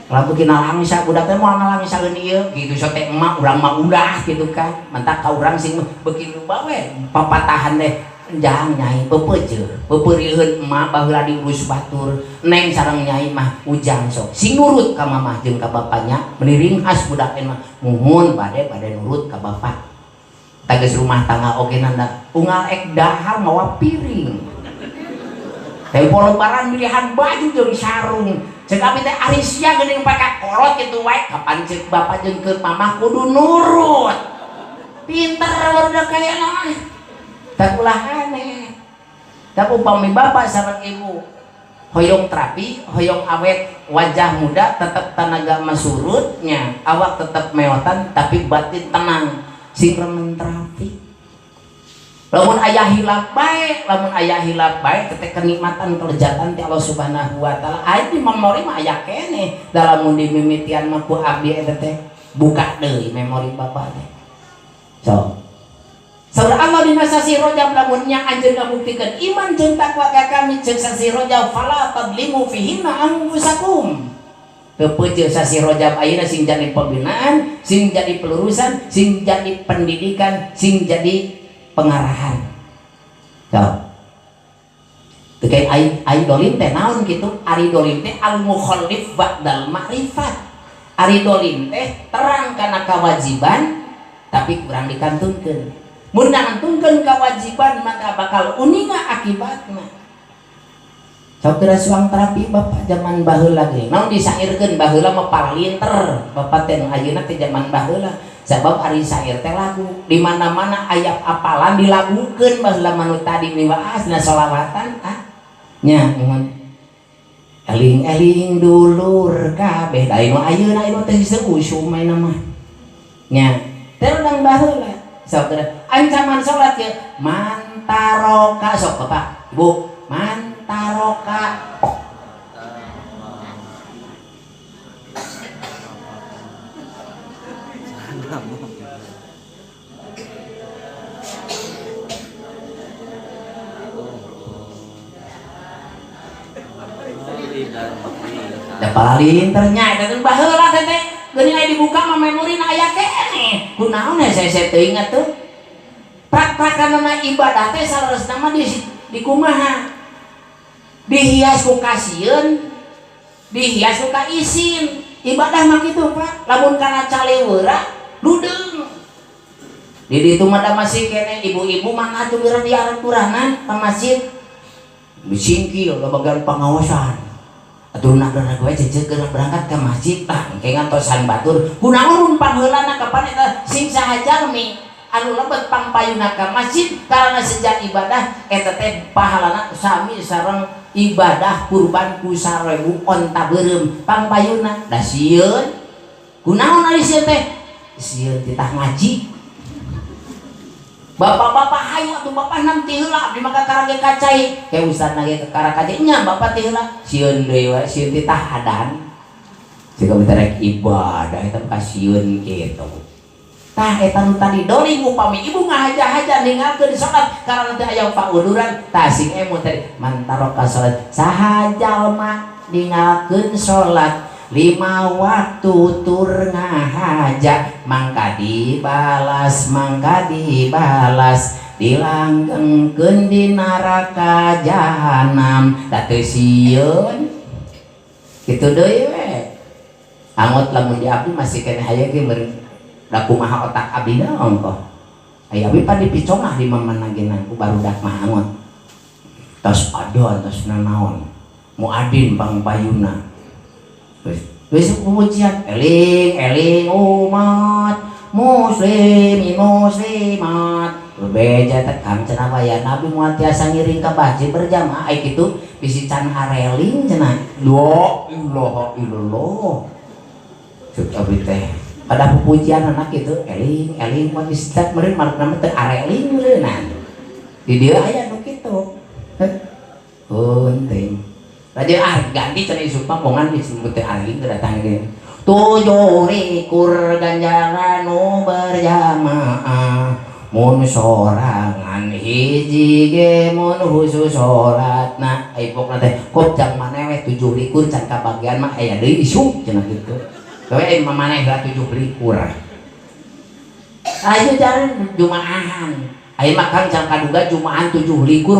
lamun beuki nalangsa budak teh moal nalangsaeun ieu kitu sok teh emak urang mah ulah kitu kan mantak ka urang sing beuki loba we papatahan teh jang nyai peupeujeuh peupeurieun emak baheula diurus batur neng sareng nyai mah ujang sok sing nurut ka mamah jeung ka bapanya meni ringkas budak teh mah muhun bade bade nurut ka bapak tages rumah tangga oge nanda unggal ek dahar mawa piring tempo lebaran milihan baju jeung sarung cek abi teh ari sia geuning pake kolot kitu wae kapan cek bapak jeung keur mamah kudu nurut pinter barudak kaya mah tak ulah aneh tak upami bapak sareng ibu hoyong terapi hoyong awet wajah muda tetep tenaga masurutnya awak tetep meotan tapi batin tenang sing remen terapi lamun aya hilap bae lamun aya hilap bae teh kenikmatan kelezatan ti Allah Subhanahu wa taala aya di memori mah aya keneh lamun dimimitian mah ku abdi eta teh buka deui memori bapak teh so saur Allah dina sasi Rajab lamun nya anjeun ngabuktikeun iman jeung takwa ka kami jeung sasi Rajab fala tadlimu fihinna anfusakum teu peuceun sasi Rajab ayeuna sing jadi pembinaan sing jadi pelurusan sing jadi pendidikan sing jadi pengarahan. Tuh. Terkait ai dolim teh naon kitu? Ari dolim teh al mukhallif ba'dal ma'rifat. Ari dolim teh terang kana kewajiban tapi kurang dikantunkeun. Mun ngantunkeun kewajiban maka bakal uninga akibatna. Sok teu suang terapi bapak zaman baheula ge. Naon disairkeun baheula mah palinter. Bapak teh nu ayeuna teh zaman baheula. Sebab ari sair teh lagu di mana-mana ayat apalan dilagukeun baheula manu tadi miwaas na sholawatan ah nya mun eling-eling dulur kabeh da nu ayeuna ieu teh geus usum maena mah nya teh urang baheula sok ancaman salat ye mantaroka sok bapak ibu mantaroka da palinternya eta teh baheula teh teh geuning aya dibuka mah memorina aya keneh kunaon hese teuing atuh prak-prakanana ibadah teh saleresna mah di kumaha dihias ku kasieun Dihias ku isin. Ibadah mah kitu, Pak. Lamun kana caliweura ludeung. Di ditu mah da masih kene ibu-ibu mah atuh geura diarat-turanan ka masjid. Disingkil ke bagian pengawasan. Atuh nak geura gue cece geura berangkat ke masjid tah engke ngantosan batur. Kunaon mun pangheulana kapan eta sing saha jalmi anu lebet pangpayuna ka masjid karena sejak ibadah eta teh pahalana sami sareng ibadah kurban ku 1000 onta beureum pangpayuna. Da sieun kunaon ari sieun teh? Sieun titah ngaji. Bapak-bapak hayu atuh bapak nam ti heula abdi mah kakara ge kacai. Ke ustadna ge kakara kacai nya bapak ti heula sieun deui we sieun titah adan. Jika rek ibadah eta mah sieun kitu. Tah eta nu tadi dolim upami ibu ngahaja-haja ninggalkeun salat karena teu aya pauduran tah sing emu tadi man taraka salat saha jalma ninggalkeun salat 5 waktu tur ngahaja mangka dibalas dilanggengkeun di neraka jahanam da teu sieun kitu deui we. Angot lamun di abdi masih keneh aya ge meureun da kumaha otak abdi na ongkoh. Aya abdi pan dipicongah di mamana ge ku barudak mah angot. Tos adon tos nanaon muadin pangpayuna. Wis pujian eling eling umat muslimin muslimat bebeja teh kang cenah waya nabi moal tiasa ngiring ka masjid berjamaah ai kitu bisi can hareling cenah. La ilaha illallah. Cuk abdi teh pada pujian anak itu eling eling mah bisi can meureun marukna mah teu areling meureunan. Di dieu aya nu kitu. Penting. Raja ah ganti cenah isuk mah bongan disebut teh areling teu datang ge. 7 ganjaran nu berjamaah mun sorangan hiji ge mun khusus salatna ai pokna teh kop jang maneh we 7 can kabagian mah aya deui isuk cenah kitu. We ai maneh lah 7. Ayo jalan jumaahan. Ai mah kang can kaduga jumaahan 7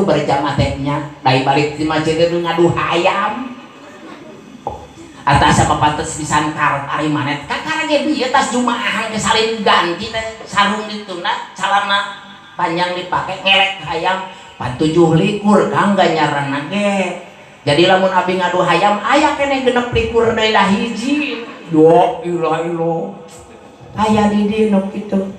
berjamaah teh nya. Dai balik di masjid itu ngadu hayam. Atas apa pantes pisan karep ari maneh kakara ge bieu tas jumaahan ge salin ganti teh sarung dituna calana panjang dipake ngelek hayam pan 7 kang ganjaranna ge. Jadi lamun abdi ngadu hayam aya keneh 6 deui dah hiji. La ilaha illallah. Aya di dieu nu kitu.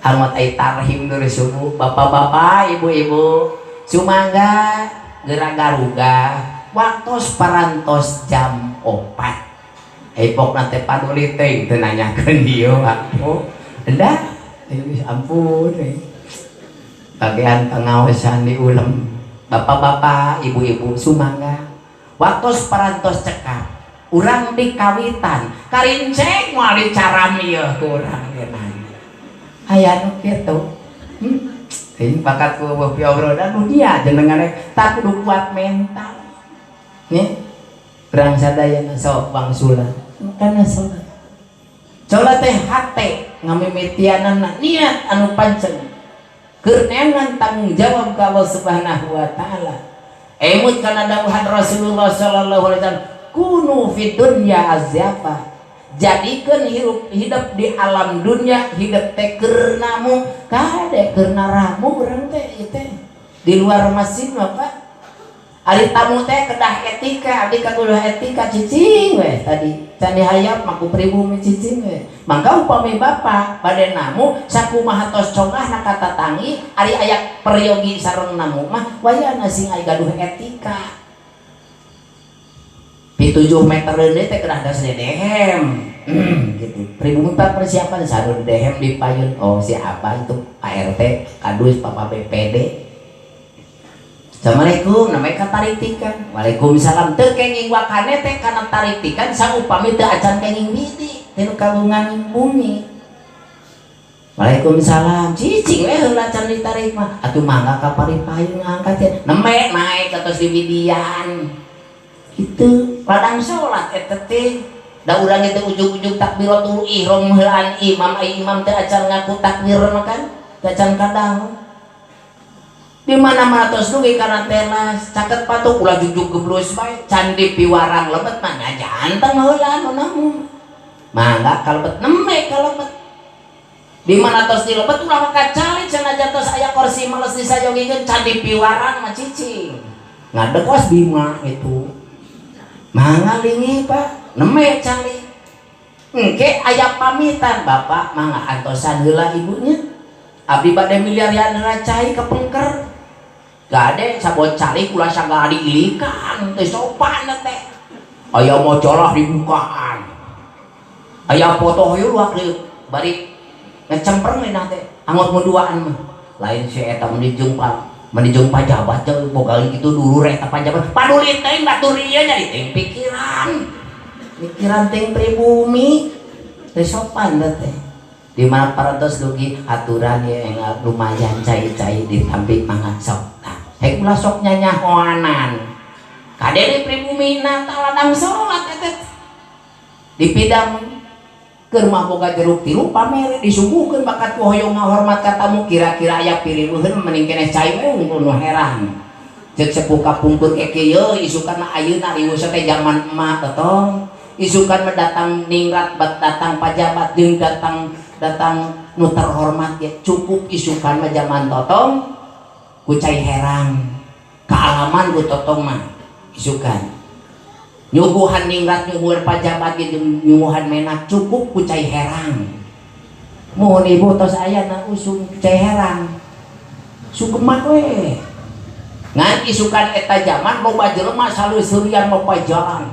Angot ai tarhim dari subuh bapak-bapak ibu-ibu sumangga geura garuga waktos parantos jam 4. Epokna teh paduli teh teu nanyakeun dieu aku. Endah, ampun. Bagian pengawasan di ulem. Bapak-bapak, ibu-ibu sumangga waktos parantos cekap. Urang di kawitan, karincek moal dicaram ieu ku urang ge nanya. Aya nu kitu. Ini bakat ku piobrolan dunia jenengane tak kudu kuat mental. Nih, urang sadayana sok wangsulan. Kana salat. Salat teh hate ngamimitianana niat anu pancen. Keur neangan tanggung jawab ka Allah Subhanahu wa taala. Emut kana dawuhan Rasulullah sallallahu alaihi wasallam, kunu fid dunya azyafa. Jadikeun hirup hidup di alam dunia hidup teh keur namu kade keur naramu urang teh ieu teh di luar masjid mah Pak. Ari tamu teh kedah etika, abdi kakudu etika cicing we tadi. Can dihayap mah ku pribumi cicing we. Mangga upami bapak bade namu sakumaha tos congahna ka tatangi ari aya peryogi sareng namu mah wayahna sing aya gaduh etika. Di 7 meter deui teh kedah das dehem. Gitu. Pribumi pak persiapan sareng dehem di payun. Oh si abah itu Pak RT, Kadus, Papa BPD. Assalamualaikum, namanya kataritikan. Waalaikumsalam. Teu kenging wakane teh kana taritikan saupami teu acan kenging widi teu kagungan bumi. Waalaikumsalam. Cicing we heula can ditarik mah. Atuh mangga ka pari-payun ngangkat ya. Nembe naik atos di widian. Itu ladang salat eta teh. Da urang itu ujug-ujug takbiratul ihram heulaan imam ai imam teh acan ngaku takbir mah kan teu acan kadang. Di mana-mana tos dugi kana telas caket patuk ulah jujuk geblus bae candi piwarang lebet mah nya janten heula nu namu. Mangga kalebet nembe kalebet. Di mana tos dilebet ulah maka calik sanajan tos aya kursi males disayogikeun candi piwarang mah cicing. Ngadeg was bima itu. Mangga lingi Pak, nembe calik. Engke aya pamitan bapak mangga antosan heula ibunya. Abdi bade miliarian heula cai ka pengker. Gade sabot calik ulah sagala diilikan teu sopan teh. Aya majalah dibukaan. Aya foto hoyong luak deui bari ngecempreng lina teh angot muduaan mah. Lain si eta mun dijung pajabat teh boga kitu dulur eta pajabat. Paduli teuing batur ieu jadi teuing pikiran. Pikiran teuing pribumi teu sopan teh. Di mana parantos dugi aturan ya lumayan cai-cai ditampi mangga sok. Hek ulah sok nyanyahoanan. Kade di pribumi na ladang salat eta. Di pidang keur mah boga jeruk tilu pamere disuguhkeun bakat ku hoyong ngahormat ka tamu kira-kira aya piriweuheun mending keneh cai we unggul nu heran. Ceuk sepuh kapungkur ke kieu isukan mah ayeuna riweuh teh zaman emak totong. Isukan mah datang ningrat bat datang pajabat jeung datang nu terhormat ge cukup isukan mah zaman totong ku cai herang kaalaman ku totong mah isukan nyuguhan ningrat nyuguhan pajabat jeung nyuguhan menak cukup ku cai herang. Mohon ibu tos aya na usum cai herang sugemat we ngan isukan eta zaman loba jelema saleuseurian loba jalan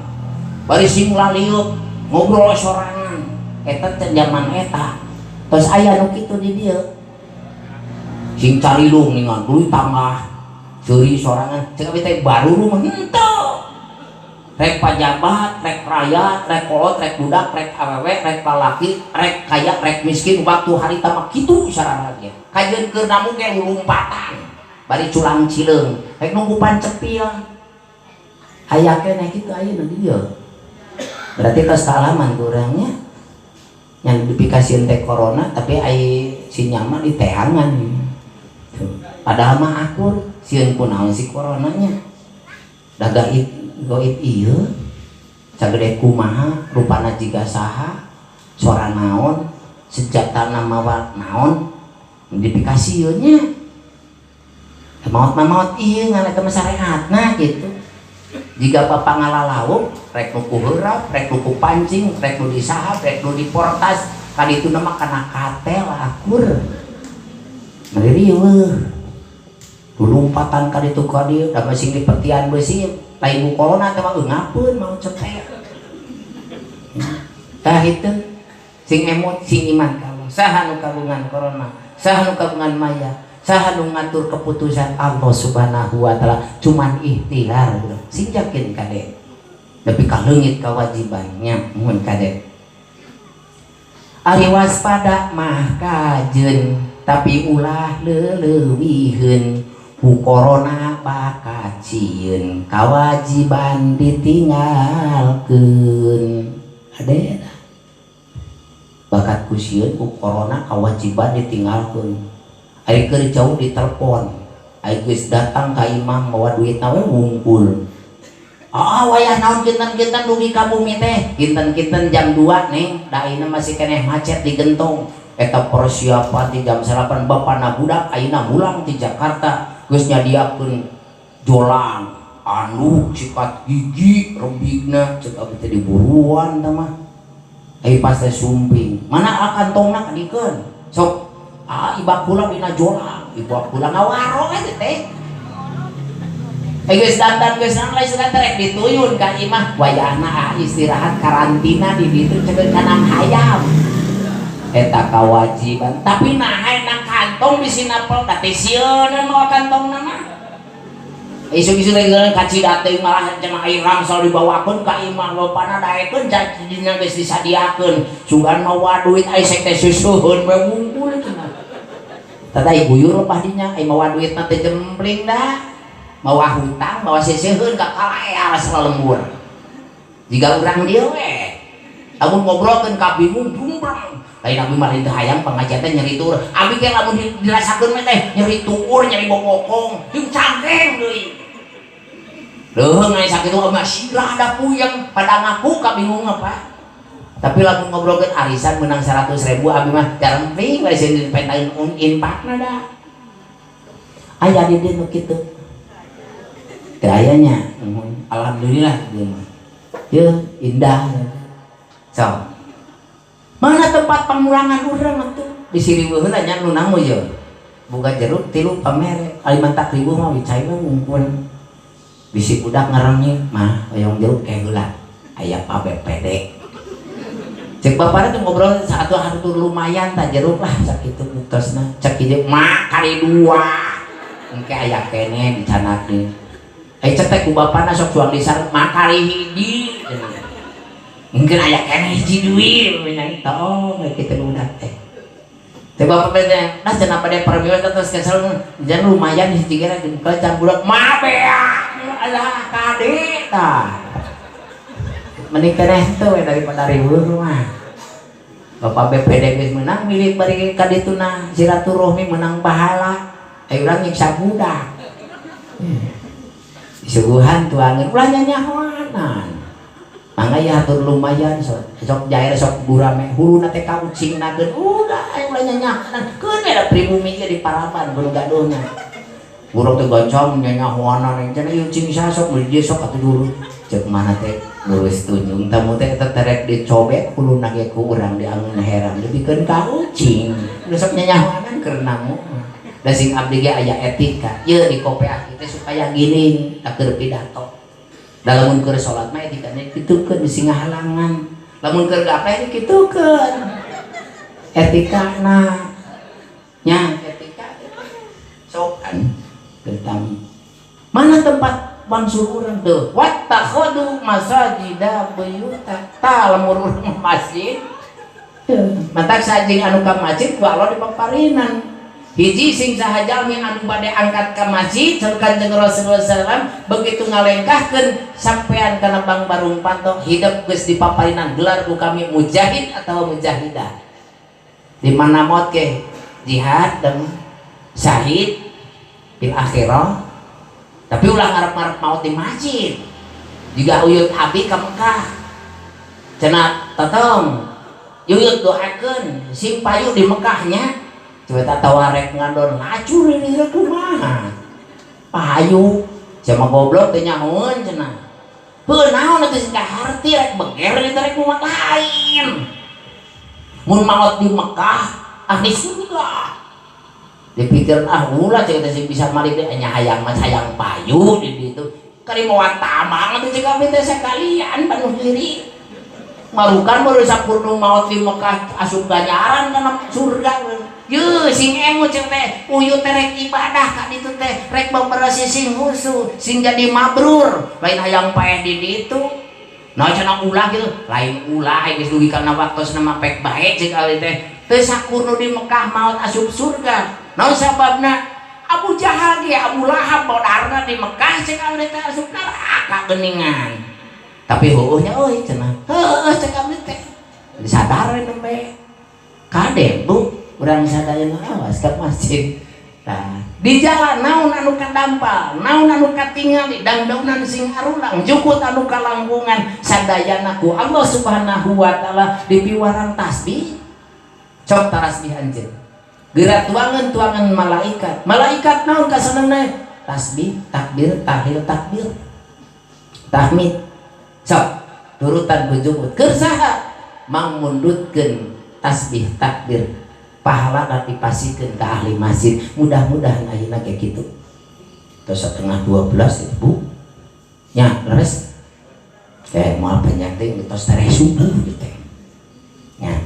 bari sing lalieup ngobrol sorangan eta teh zaman eta tos aya nu kitu di dieu sing carilung ningan tuluy tangah seuri sorangan cek abi teh baru rumah henteu rek pajabat rek rakyat rek kolot rek budak rek awewe rek lalaki rek kaya rek miskin waktu harita mah kitu sararage kajeun keur namu ge lulumpatan bari culang cileung rek nunggu pancepil aya keneh kitu ayeuna di dieu berarti tos kaalaman kurangnya yang dipikasieun teh corona tapi ai si nyama di teangan. Padahal mah akur sieun kunaon si coronanya da gaib gaib ieu sagede kumaha rupana jiga saha suara naon senjatana mawa naon dipikasieun nya maot mah maot ieu ngan eta mah sareatna kitu. Jika bapak ngalalawuk rek nu ku heurap rek nu ku pancing rek nu disahab rek nu diportas kadituna mah kana katel akur riweuh lulumpatan ka ditu ka dieu da masing dipetian beusi lain ku corona teh mah eungapeun mau cepet tah itu sing emot sing iman ka Allah saha nu kagungan corona saha nu kagungan maya saha nu ngatur keputusan Allah Subhanahu wa taala cuman ikhtiar sing yakin kade nepi ka leungit kewajibannya mun kade ari waspada mah kajeun tapi ulah leulewiheun ku corona bakat sieun kawajiban ditinggalkeun ade bakat ku sieun ku corona kawajiban ditinggalkeun ari keur jauh ditelepon ari geus datang ka imah mawa duitna we wungkul ah wayah naon kinten-kinten dugi ka bumi teh kinten-kinten jam 2 neng da ayeuna masih keneh macet di Gentong eta persiapan di jam 8 bapana budak ayeuna mulang di Jakarta geus nyadiakeun jolang anduk sikat gigi rebigna ceuk abdi teh diburuan tah mah ai pas teh sumping mana kantongna kadikeun sok ah ibak kula dina jolang ibak kula ngawaro eta teh geus dandan geus naon lain sugan rek dituyun ka imah wayahna ah istirahat karantina di ditu ceuk kanang hayam eta kawajiban tapi nah na kantong bisi napel da teh sieun mawa kantongna mah isu-isu teh kaci dateuing malah cenah air rangsal dibawakeun ka imah lopana daekeun jadina geus disadiakeun sugan mawa duit ai sek teh susuheun we wungkul cenah tah guyur lepah dinya ai mawa duitna teh jempling da mawa hutang mawa seseuheun ka kalaear salembur jiga urang dieu we lamun ngobrolkeun ka bingung jumbreng Lain abi mah lain teu hayang pengajian teh nyeri tuur. Abi ge lamun dirasakeun mah teh nyeri tuur, nyeri bokong, jeung cangkeng deui. Leuheung aya sakitu mah sirah da puyeng, pada ngaku kabingung apa. Tapi lamun ngobrolkeun arisan menang 100.000 abi mah jaremping we sieun dipentaeun infakna da. Aya di dieu nu kitu. Teu aya nya. Alhamdulillah dieu mah. Yeuh indah. So. Mana tempat pengurangan urang atuh? Di Siriweuh heula nya nu namu ye. Boga jeruk tilu pamere, kalimantak ribu mah cai mah ngungkul. Bisi budak ngarangnya mah hoyong jeruk ke heula. Aya Pak BPD. Cek bapakna tuh ngobrol satu hari tuh lumayan tak jeruk lah sakitu buktosna. Cek hiji mah kali dua. Engke aya keneh dicanak deui. Cek teh ku bapana sok suang di sareng mah kali hiji. Mungkin aya keneh hiji deui nya tong we kitu budak teh. Teh bapak teh nah cenah pada permiwan terus kesel jan lumayan hiji ge dibuka can budak mah beak alah kade tah. Mending keneh teu we daripada riweuh mah. Bapak BPD geus meunang milik bari ka dituna silaturahmi menang pahala. Ayo urang nyiksa budak. Disuguhan tuangan ulah nyanyahoanan. Mangga ya atur lumayan sok sok jair sok burame huluna teh ka ucing nageun udah ayo ulah nyanyahoanan. Keun we da pribumi ge di paraban kudu gaduhna. Urang teh gancang nyanyahoanan cenah ieu ucing sasok meuli dia sok atuh dulu. Ceuk mana teh lurus tunjung tamu teh eta terek dicobek huluna ge ku urang diangeun heran dibikeun ka ucing. Udah sok nyanyahoanan keur namu. Da sing abdi ge aya etika. Ieu di kopeah teh supaya gini keur pidato. Da lamun keur salat mah etikana kitukeun bisi ngahalangan. Lamun keur gape dikitukeun. Etikana nya etika sopan tentang mana tempat bangsul urang tuh wattakhadu masajida buyuta ta lamun urang masjid matak sajing anu ka masjid ku Allah dipaparinan. Hiji sing saha jalmi anu bade angkat ka masjid saur Kanjeng Rasulullah sallallahu alaihi wasallam begitu ngalengkahkeun sampean kana bang barung panto hidup geus dipaparinan gelar ku kami mujahid atau mujahidah. Di mana maot ke jihad dan syahid bil akhirah. Tapi ulah ngarep-ngarep maot di masjid. Juga uyut abi ka Mekah. Cenah totong yuyut doakeun sing payu di Mekahnya. Coba tak tahu arek ngandon lacur ini kumaha. Payu sama goblok teh nyahoeun cenah. Heuh naon atuh sing kaharti rek beger eta rek kumaha lain. Mun maot di Mekah ahli surga. Dipikir ah ulah cek teh sing bisa malik teh nya hayang mah hayang payu di ditu. Kari moal tamang atuh cek abdi teh sakalian panuh diri. Marukan baru sakurnu maot di Mekah asup ganjaran kana surga. Yeuh sing emu cek teh uyut teh rek ibadah ka ditu teh rek beberesi sing husu sing jadi mabrur lain hayang paeh di ditu. Nah cenah ulah gitu lain ulah geus dugi kana waktosna mah pek bae cek abdi teh teu sakurnu di Mekah maot asup surga. Naon sababna? Abu Jahal ge Abu Lahab bodarna di Mekah cek abdi teh asup neraka geuningan. Tapi heueuh nya euy cenah. Heueuh cek abdi teh. Sadar we nembe. Kade bu urang sadayana awas ka masjid. Tah, di jalan naon anu kadampal, naon anu katingali, dangdaunan sing arulang, jukut anu kalangkungan sadayana ku Allah Subhanahu wa taala dipiwarang tasbih. Cok tarasbih anjeun. Geura tuangan-tuangan malaikat. Malaikat naon kasenengna? Tasbih, takbir, tahlil, takbir. Tahmid. Sok turutan ku jukut. Keur saha? Mangmundutkeun tasbih, takbir. Pahala dan dipasikeun ka ahli masjid. Mudah-mudahan ayeuna kayak gitu. Terus 11:30 itu bu. Nya, leres. Teh moal panjang teh tos tereh subuh gitu. Nya.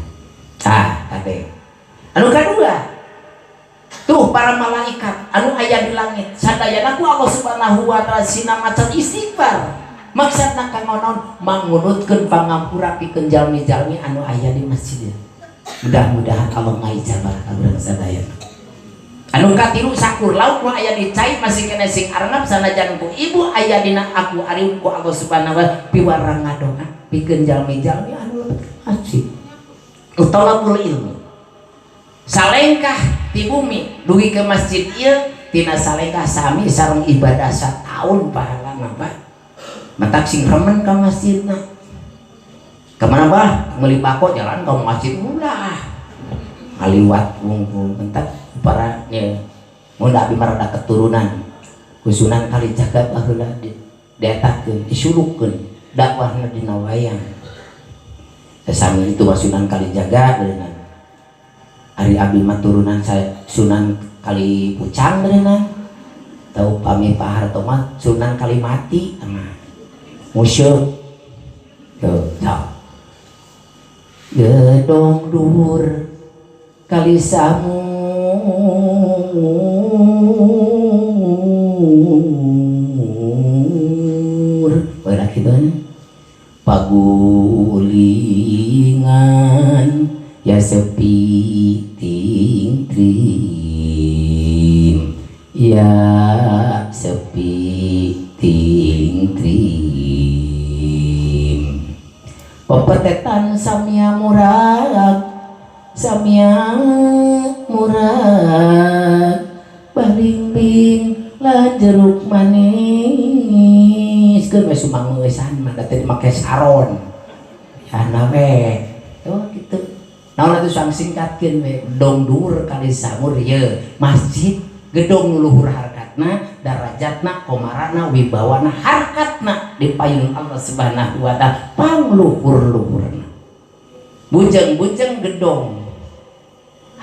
Ah, tadi. Anu kadua. Tuh para malaikat anu aya di langit. Sadayana ku Allah Subhanahu wa taala sinamacan istighfar. Maksudna kanggo naon? Mangunutkeun pangampura pikeun jalmi-jalmi anu aya di masjid. Mudah-mudahan Allah ngaijabah ka urang sadayana. Anu katilu sakur lauk nu aya di cai masih kena sing arengap sanajan ku ibu aya dina aku arium ku Allah Subhanahu wa taala piwarang ngadoa pikeun jalmi-jalmi anu lebet ka masjid. Thalabul ilmi salengkah ti bumi dugi ke masjid ieu, tina salengkah sami sareng ibadah sataun pahalana, Pak. Matak sing remen ka masjidna. Kemana, Bah? Meuli bako jalan ke masjid, ulah ngaliwat wungkul. Mentak para nya mun abdi mah rada keturunan ku Sunan Kalijaga, baheula di dietakeun, disulukkeun dakwahna dina wayang. Sesami itu mah Sunan Kalijaga beunang. Ari abdi mah turunan saya Sunan Kalipucang beunang. Tau pami Pak Harto mah Sunan Kalimati mah. Musyrik. Tuh, sok. Gedong dhuwur kali samur. Bae kitu nya. Pagulingan ya sepi ting trim, ya sepi ting trim, pepetetan samia murag, samia murag, balingbing lan jeruk manis. Keun we sumangeusan mah da teu make saron ya na we. Oh gitu, naon atuh, sang singkatkeun we. Dong dhuwur kali samur ye masjid gedong nu luhur harkatna, darajatna, komarana, wibawana, harkatna di payun Allah Subhanahu wa Taala, pangluhur-luhurna. Bujeng-bujeng gedong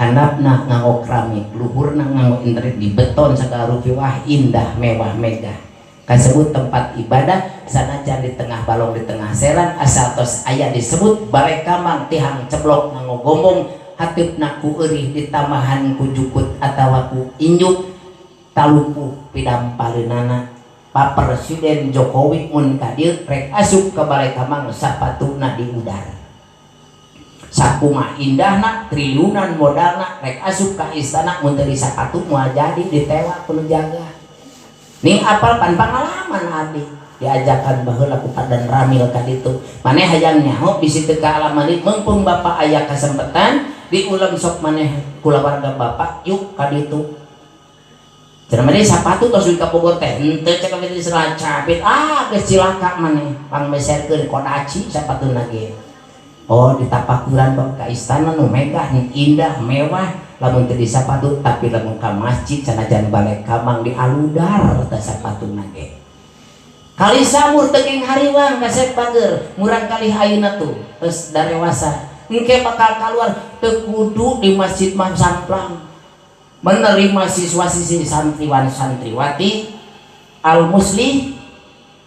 handapna nganggo keramik, luhurna nganggo internet di beton segala rupi, wah indah, mewah, megah, kasebut tempat ibadah. Sanajan di tengah balong, di tengah seran, asal tos aya disebut Balai Kambang, tihang ceblok nganggo gombong, hateupna ku eurih ditambahan ku jukut atawa ku injuk, talupuh pidampaleunana. Pak Presiden Jokowi mun ka dieu rek asup ka Balai Kambang, sapatuna di udara. Sakumaha indahna, triliunan modalna, rek asup ka istana mun teu disapatu moal jadi, ditewak ku nu jaga. Ning apal pan pangalaman abdi diajakan baheula ku Pak Danramil ka ditu. Maneh hayang nyaho bisi teu kaalaman, mumpung bapak aya kesempatan diulem, sok maneh kulawarga bapak yuk ka ditu. Cenah maneh sapatu tos ka Bogor teh henteu, cek abdi diserah capit, ah geus cilaka maneh, pangmeserkeun kodaci sapatuna ge. Oh, ditapakuran bab ka istana nu megah, indah, mewah, lamun teu disapatu, tapi lamun ka masjid sanajan Balai Kambang dialudar teh sapatuna ge. Kali samur teging hariwang, kasep bager murang kali ayeuna tuh geus darewasa, engke bakal keluar. Teu kudu di masjid mah samplang menerima siswa siswi, santriwan santriwati Al Muslih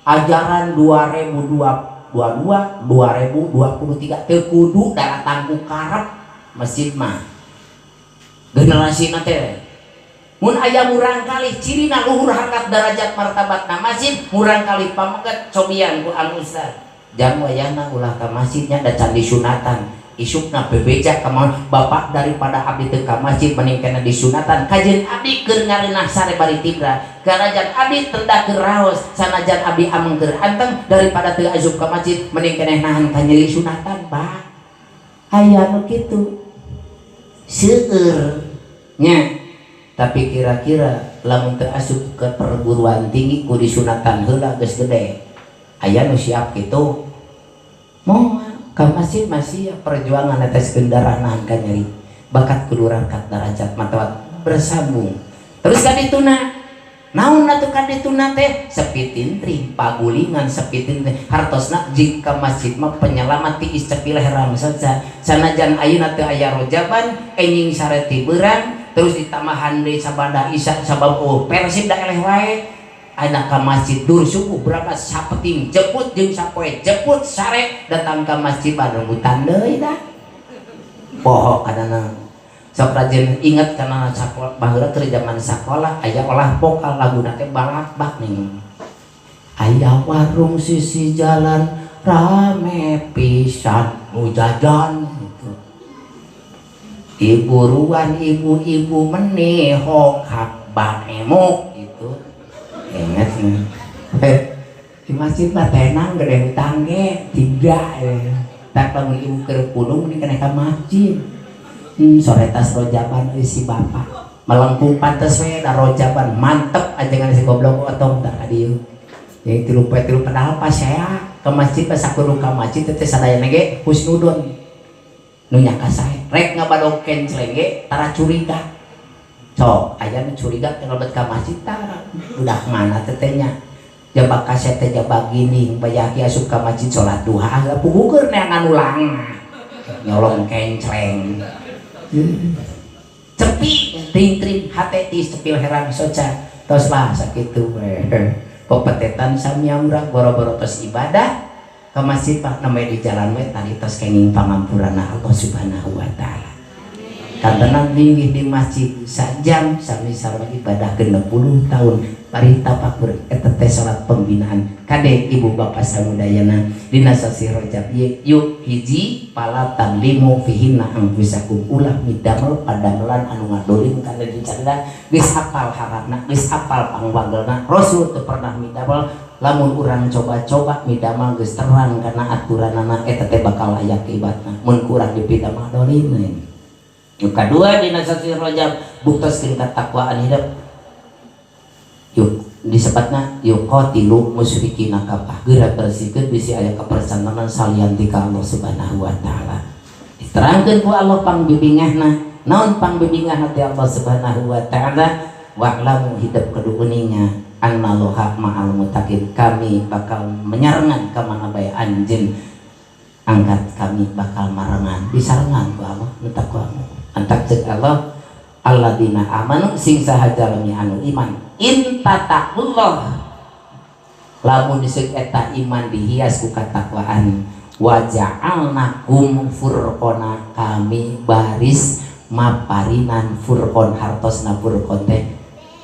ajaran 2022 2023. Teu kudu daratang ku karep masjid mah. Generasi teh mun aya murang kali cirina luhur harkat, darajat, martabat na masjid, murang kali pameget cobian ku al ustad jam wayahna ulah ka masjidnya, da can disunatan. Isukna bebeja ka bapak, daripada abdi teu ka masjid mending kena disunatan. Kajeun abdi keur ngareunah sare bari tibra, karajan abdi tenda keur raos, sanajan abdi ameng keur anteng, daripada teu asup ka masjid mending keneh nahan ka nyeri sunatan. Pak, aya nu kitu seueur nya. Tapi kira-kira lamun teu asup ke perguruan tinggi ku disunatan heula geus gede, aya nu siap kitu? Moal ka masjid masih perjuangan atas kendaraan nahan ka nyeri, bakat kudu rangkat darajat martabat bersambung terus ka dituna. Naon atuh ka dituna teh? Sepi tintring, pagulingan sepi tintring. Hartosna jika masjid mah penyelamat ti sepi leherang saja. Sanajan ayeuna teu aya rojaban, enjing sare ti beurang, terus ditambahan deui sabada isya sabab oh Persib da eleh wae. Anak ka masjid dur subuh berangkat sapeting, jemput jeung sapoe jemput sare, datang ke masjid bareng deui dah poho. Kadang sok rajin inget karena sakola baheula, keur zaman sakola aya olah vokal, laguna teh balakbak nih. Aya warung sisi jalan rame pisan nu jajan gitu. Iburuan ibu-ibu meni hokak banemuk gitu, inget nih. Di masjid mah tenang, gede hutang ge tiga ya. Tak lamun ibu keur pundung ini kena ka masjid. Sore tas rojaban euy si bapak. Melengkung pantes we da rojaban mantep ajengan si goblok otong tah ka dieu. Jadi tilu poe tilu padahal pas saya ke masjid pas aku ka masjid teh sadayana ge husnudon. Nu nyaka sae rek ngabadog kencleng ge tara curiga. Sok aya nu curiga teh lebet ka masjid tara budak mana teh teh nya. Jabak kaset teh jabak gini bayaki asup ka masjid salat duha pugukeun neangan ulang. Nyolong kencleng. Cepi ting-ting hate ti cepil herang soca tos lah sakitu we. Pepetetan samiamra boro-boro tos ibadah ke masjid pak namanya di jalan we tadi tos kenging pangampurana Allah Subhanahu wa taala. Kantenan linggih di masjid sajam sami sareng ibadah 60 tahun bari tapakur eta teh salat pembinaan kade ibu bapak samudayana dina sasih Rajab ieu yuk hiji palatan limu fihinna angfusakum ulah midamel padamelan anu ngadolim kana dicarita geus hafal harapna geus hafal pangwagelna Rasul teu pernah midamel lamun urang coba-coba midamel geus terang kana aturanana eta teh bakal aya akibatna mun kurang dipidamel dolim. Yuk kadua dina sasih Rajab buktoskeun katakwaan hidup. Yuk disebutna yuqatilu musyrikina kafah geura bersihkeun bisi aya kapersantanan salian ti ka Allah Subhanahu wa taala. Diterangkeun ku Allah pangbibingahna. Naon pangbibingahna ti Allah Subhanahu wa taala? Wa'lamu hidup kudu uninga annallaha ma'al muttaqin. Kami bakal menyarengan ka mana bae anjeun angkat kami bakal marengan disarengan ku Allah nu takwa. Antak ceuk Allah alladzina amanu sing saha jalmi anu iman in tataqullah lamun diseukeun eta iman dihias ku katakwaan wa ja'alnakum furqona kami baris maparinan furqon hartosna furqon teh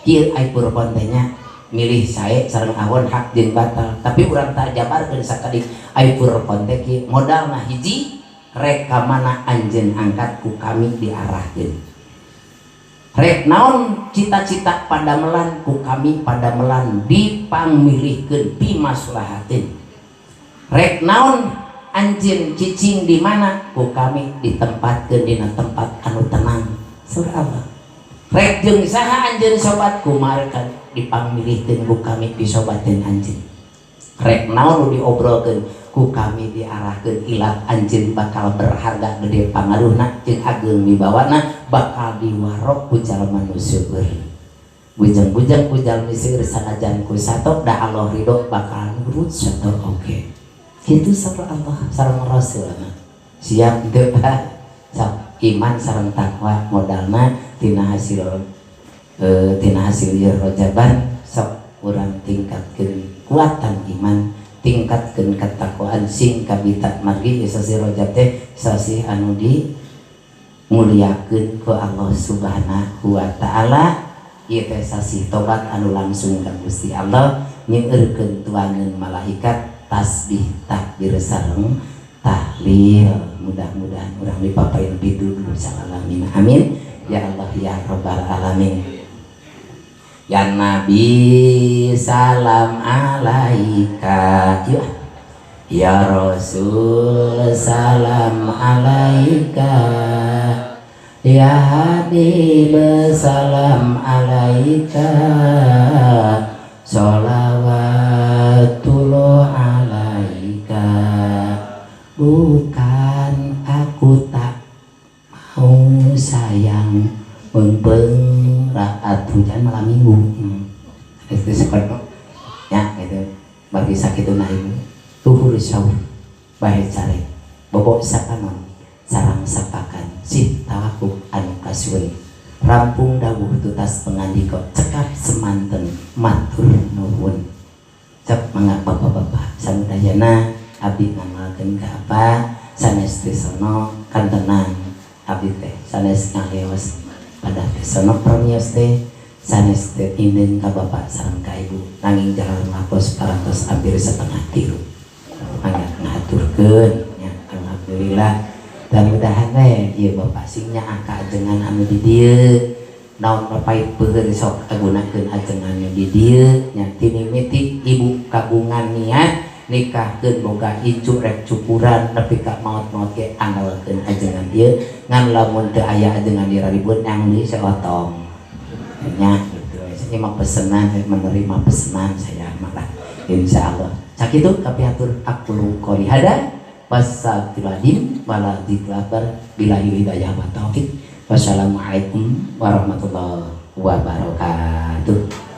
kieu ai furqon teh nya milih sae sareng awon hak jeung batal tapi urang tak jabarkeun sakedik ai furqon teh kieu modalna hiji rek ka mana anjeun angkat ku kami diarahkeun rek naon cita-cita padamelan ku kami padamelan dipangmilihkeun pimaslahatin rek naon anjeun cicing di mana ku kami ditempatkeun dina tempat anu tenang surah Allah rek jeung saha anjeun sobat kumaha dipangmilihkeun ku kami disobateun anjeun rek naon nu diobrolkeun ku kami diarahkeun ilat anjeun bakal berharga gede pangaruhna jeung ageung wibawana bakal diwarok ku jalma nu seueur bujang-bujang ku jalmi seueur sanajan ku sato da Allah ridho bakal nurut sato oge kitu sareng Allah sareng Rasulna siap teu Pak sok iman sareng takwa modalna tina hasil ieu rojaban sok urang tingkatkeun kuatan iman tingkatkeun ketakwaan sing kabita margi sasih Rajab teh sasih anu dimuliakeun ku Allah Subhanahu wa taala ieu teh sasih tobat anu langsung ka Gusti Allah nyeueurkeun tuangeun malaikat tasbih takbir sareng tahlil mudah-mudahan urang dipaparin pituduh salalamin amin ya Allah ya rabbal alamin. Ya Nabi salam alaika ya, ya Rasul salam alaika ya Habib salam alaika sholawatullah alaika. Bukan aku tak mau sayang beng-beng raat hujan malam minggu itu seperti ya gitu bagi sakit nah ibu tuhur sahur bahe cari bobok sapanon sarang sapakan sih tawakuk anu kasuwun rampung dawuh tutas pengandika cekap semanten matur nuwun cep mangga bapak-bapak samudayana abdi ngamalkeun ka apa sanes trisono kantenan abdi teh sanes ngaleos pada sono permios teh sanes teh indeng ka bapak sareng ka ibu nanging jalan ngapos parantos hampir 2:30 mangga ngaturkeun nya alhamdulillah dan mudahan we ieu bapak sing nyaah ka ajengan anu di dieu naon pait peuheur sok agunakeun ajengan di dieu nya tinimiti ibu kagungan niat Nikahkeun, boga incu, rek cukuran nepi ka maot-maot ge andalkeun ajengan ieu. Ngan lamun teu aya ajengan ieu, ribut yang di seotong nya gitu. Saya mah pesenan, saya menerima pesenan saya malah insyaallah. Sakitu kapihatur, aqulu qouli hadza wassalamualaikum wala dzikra billahi hidayah wa taufik. Wassalamualaikum warahmatullahi wabarakatuh.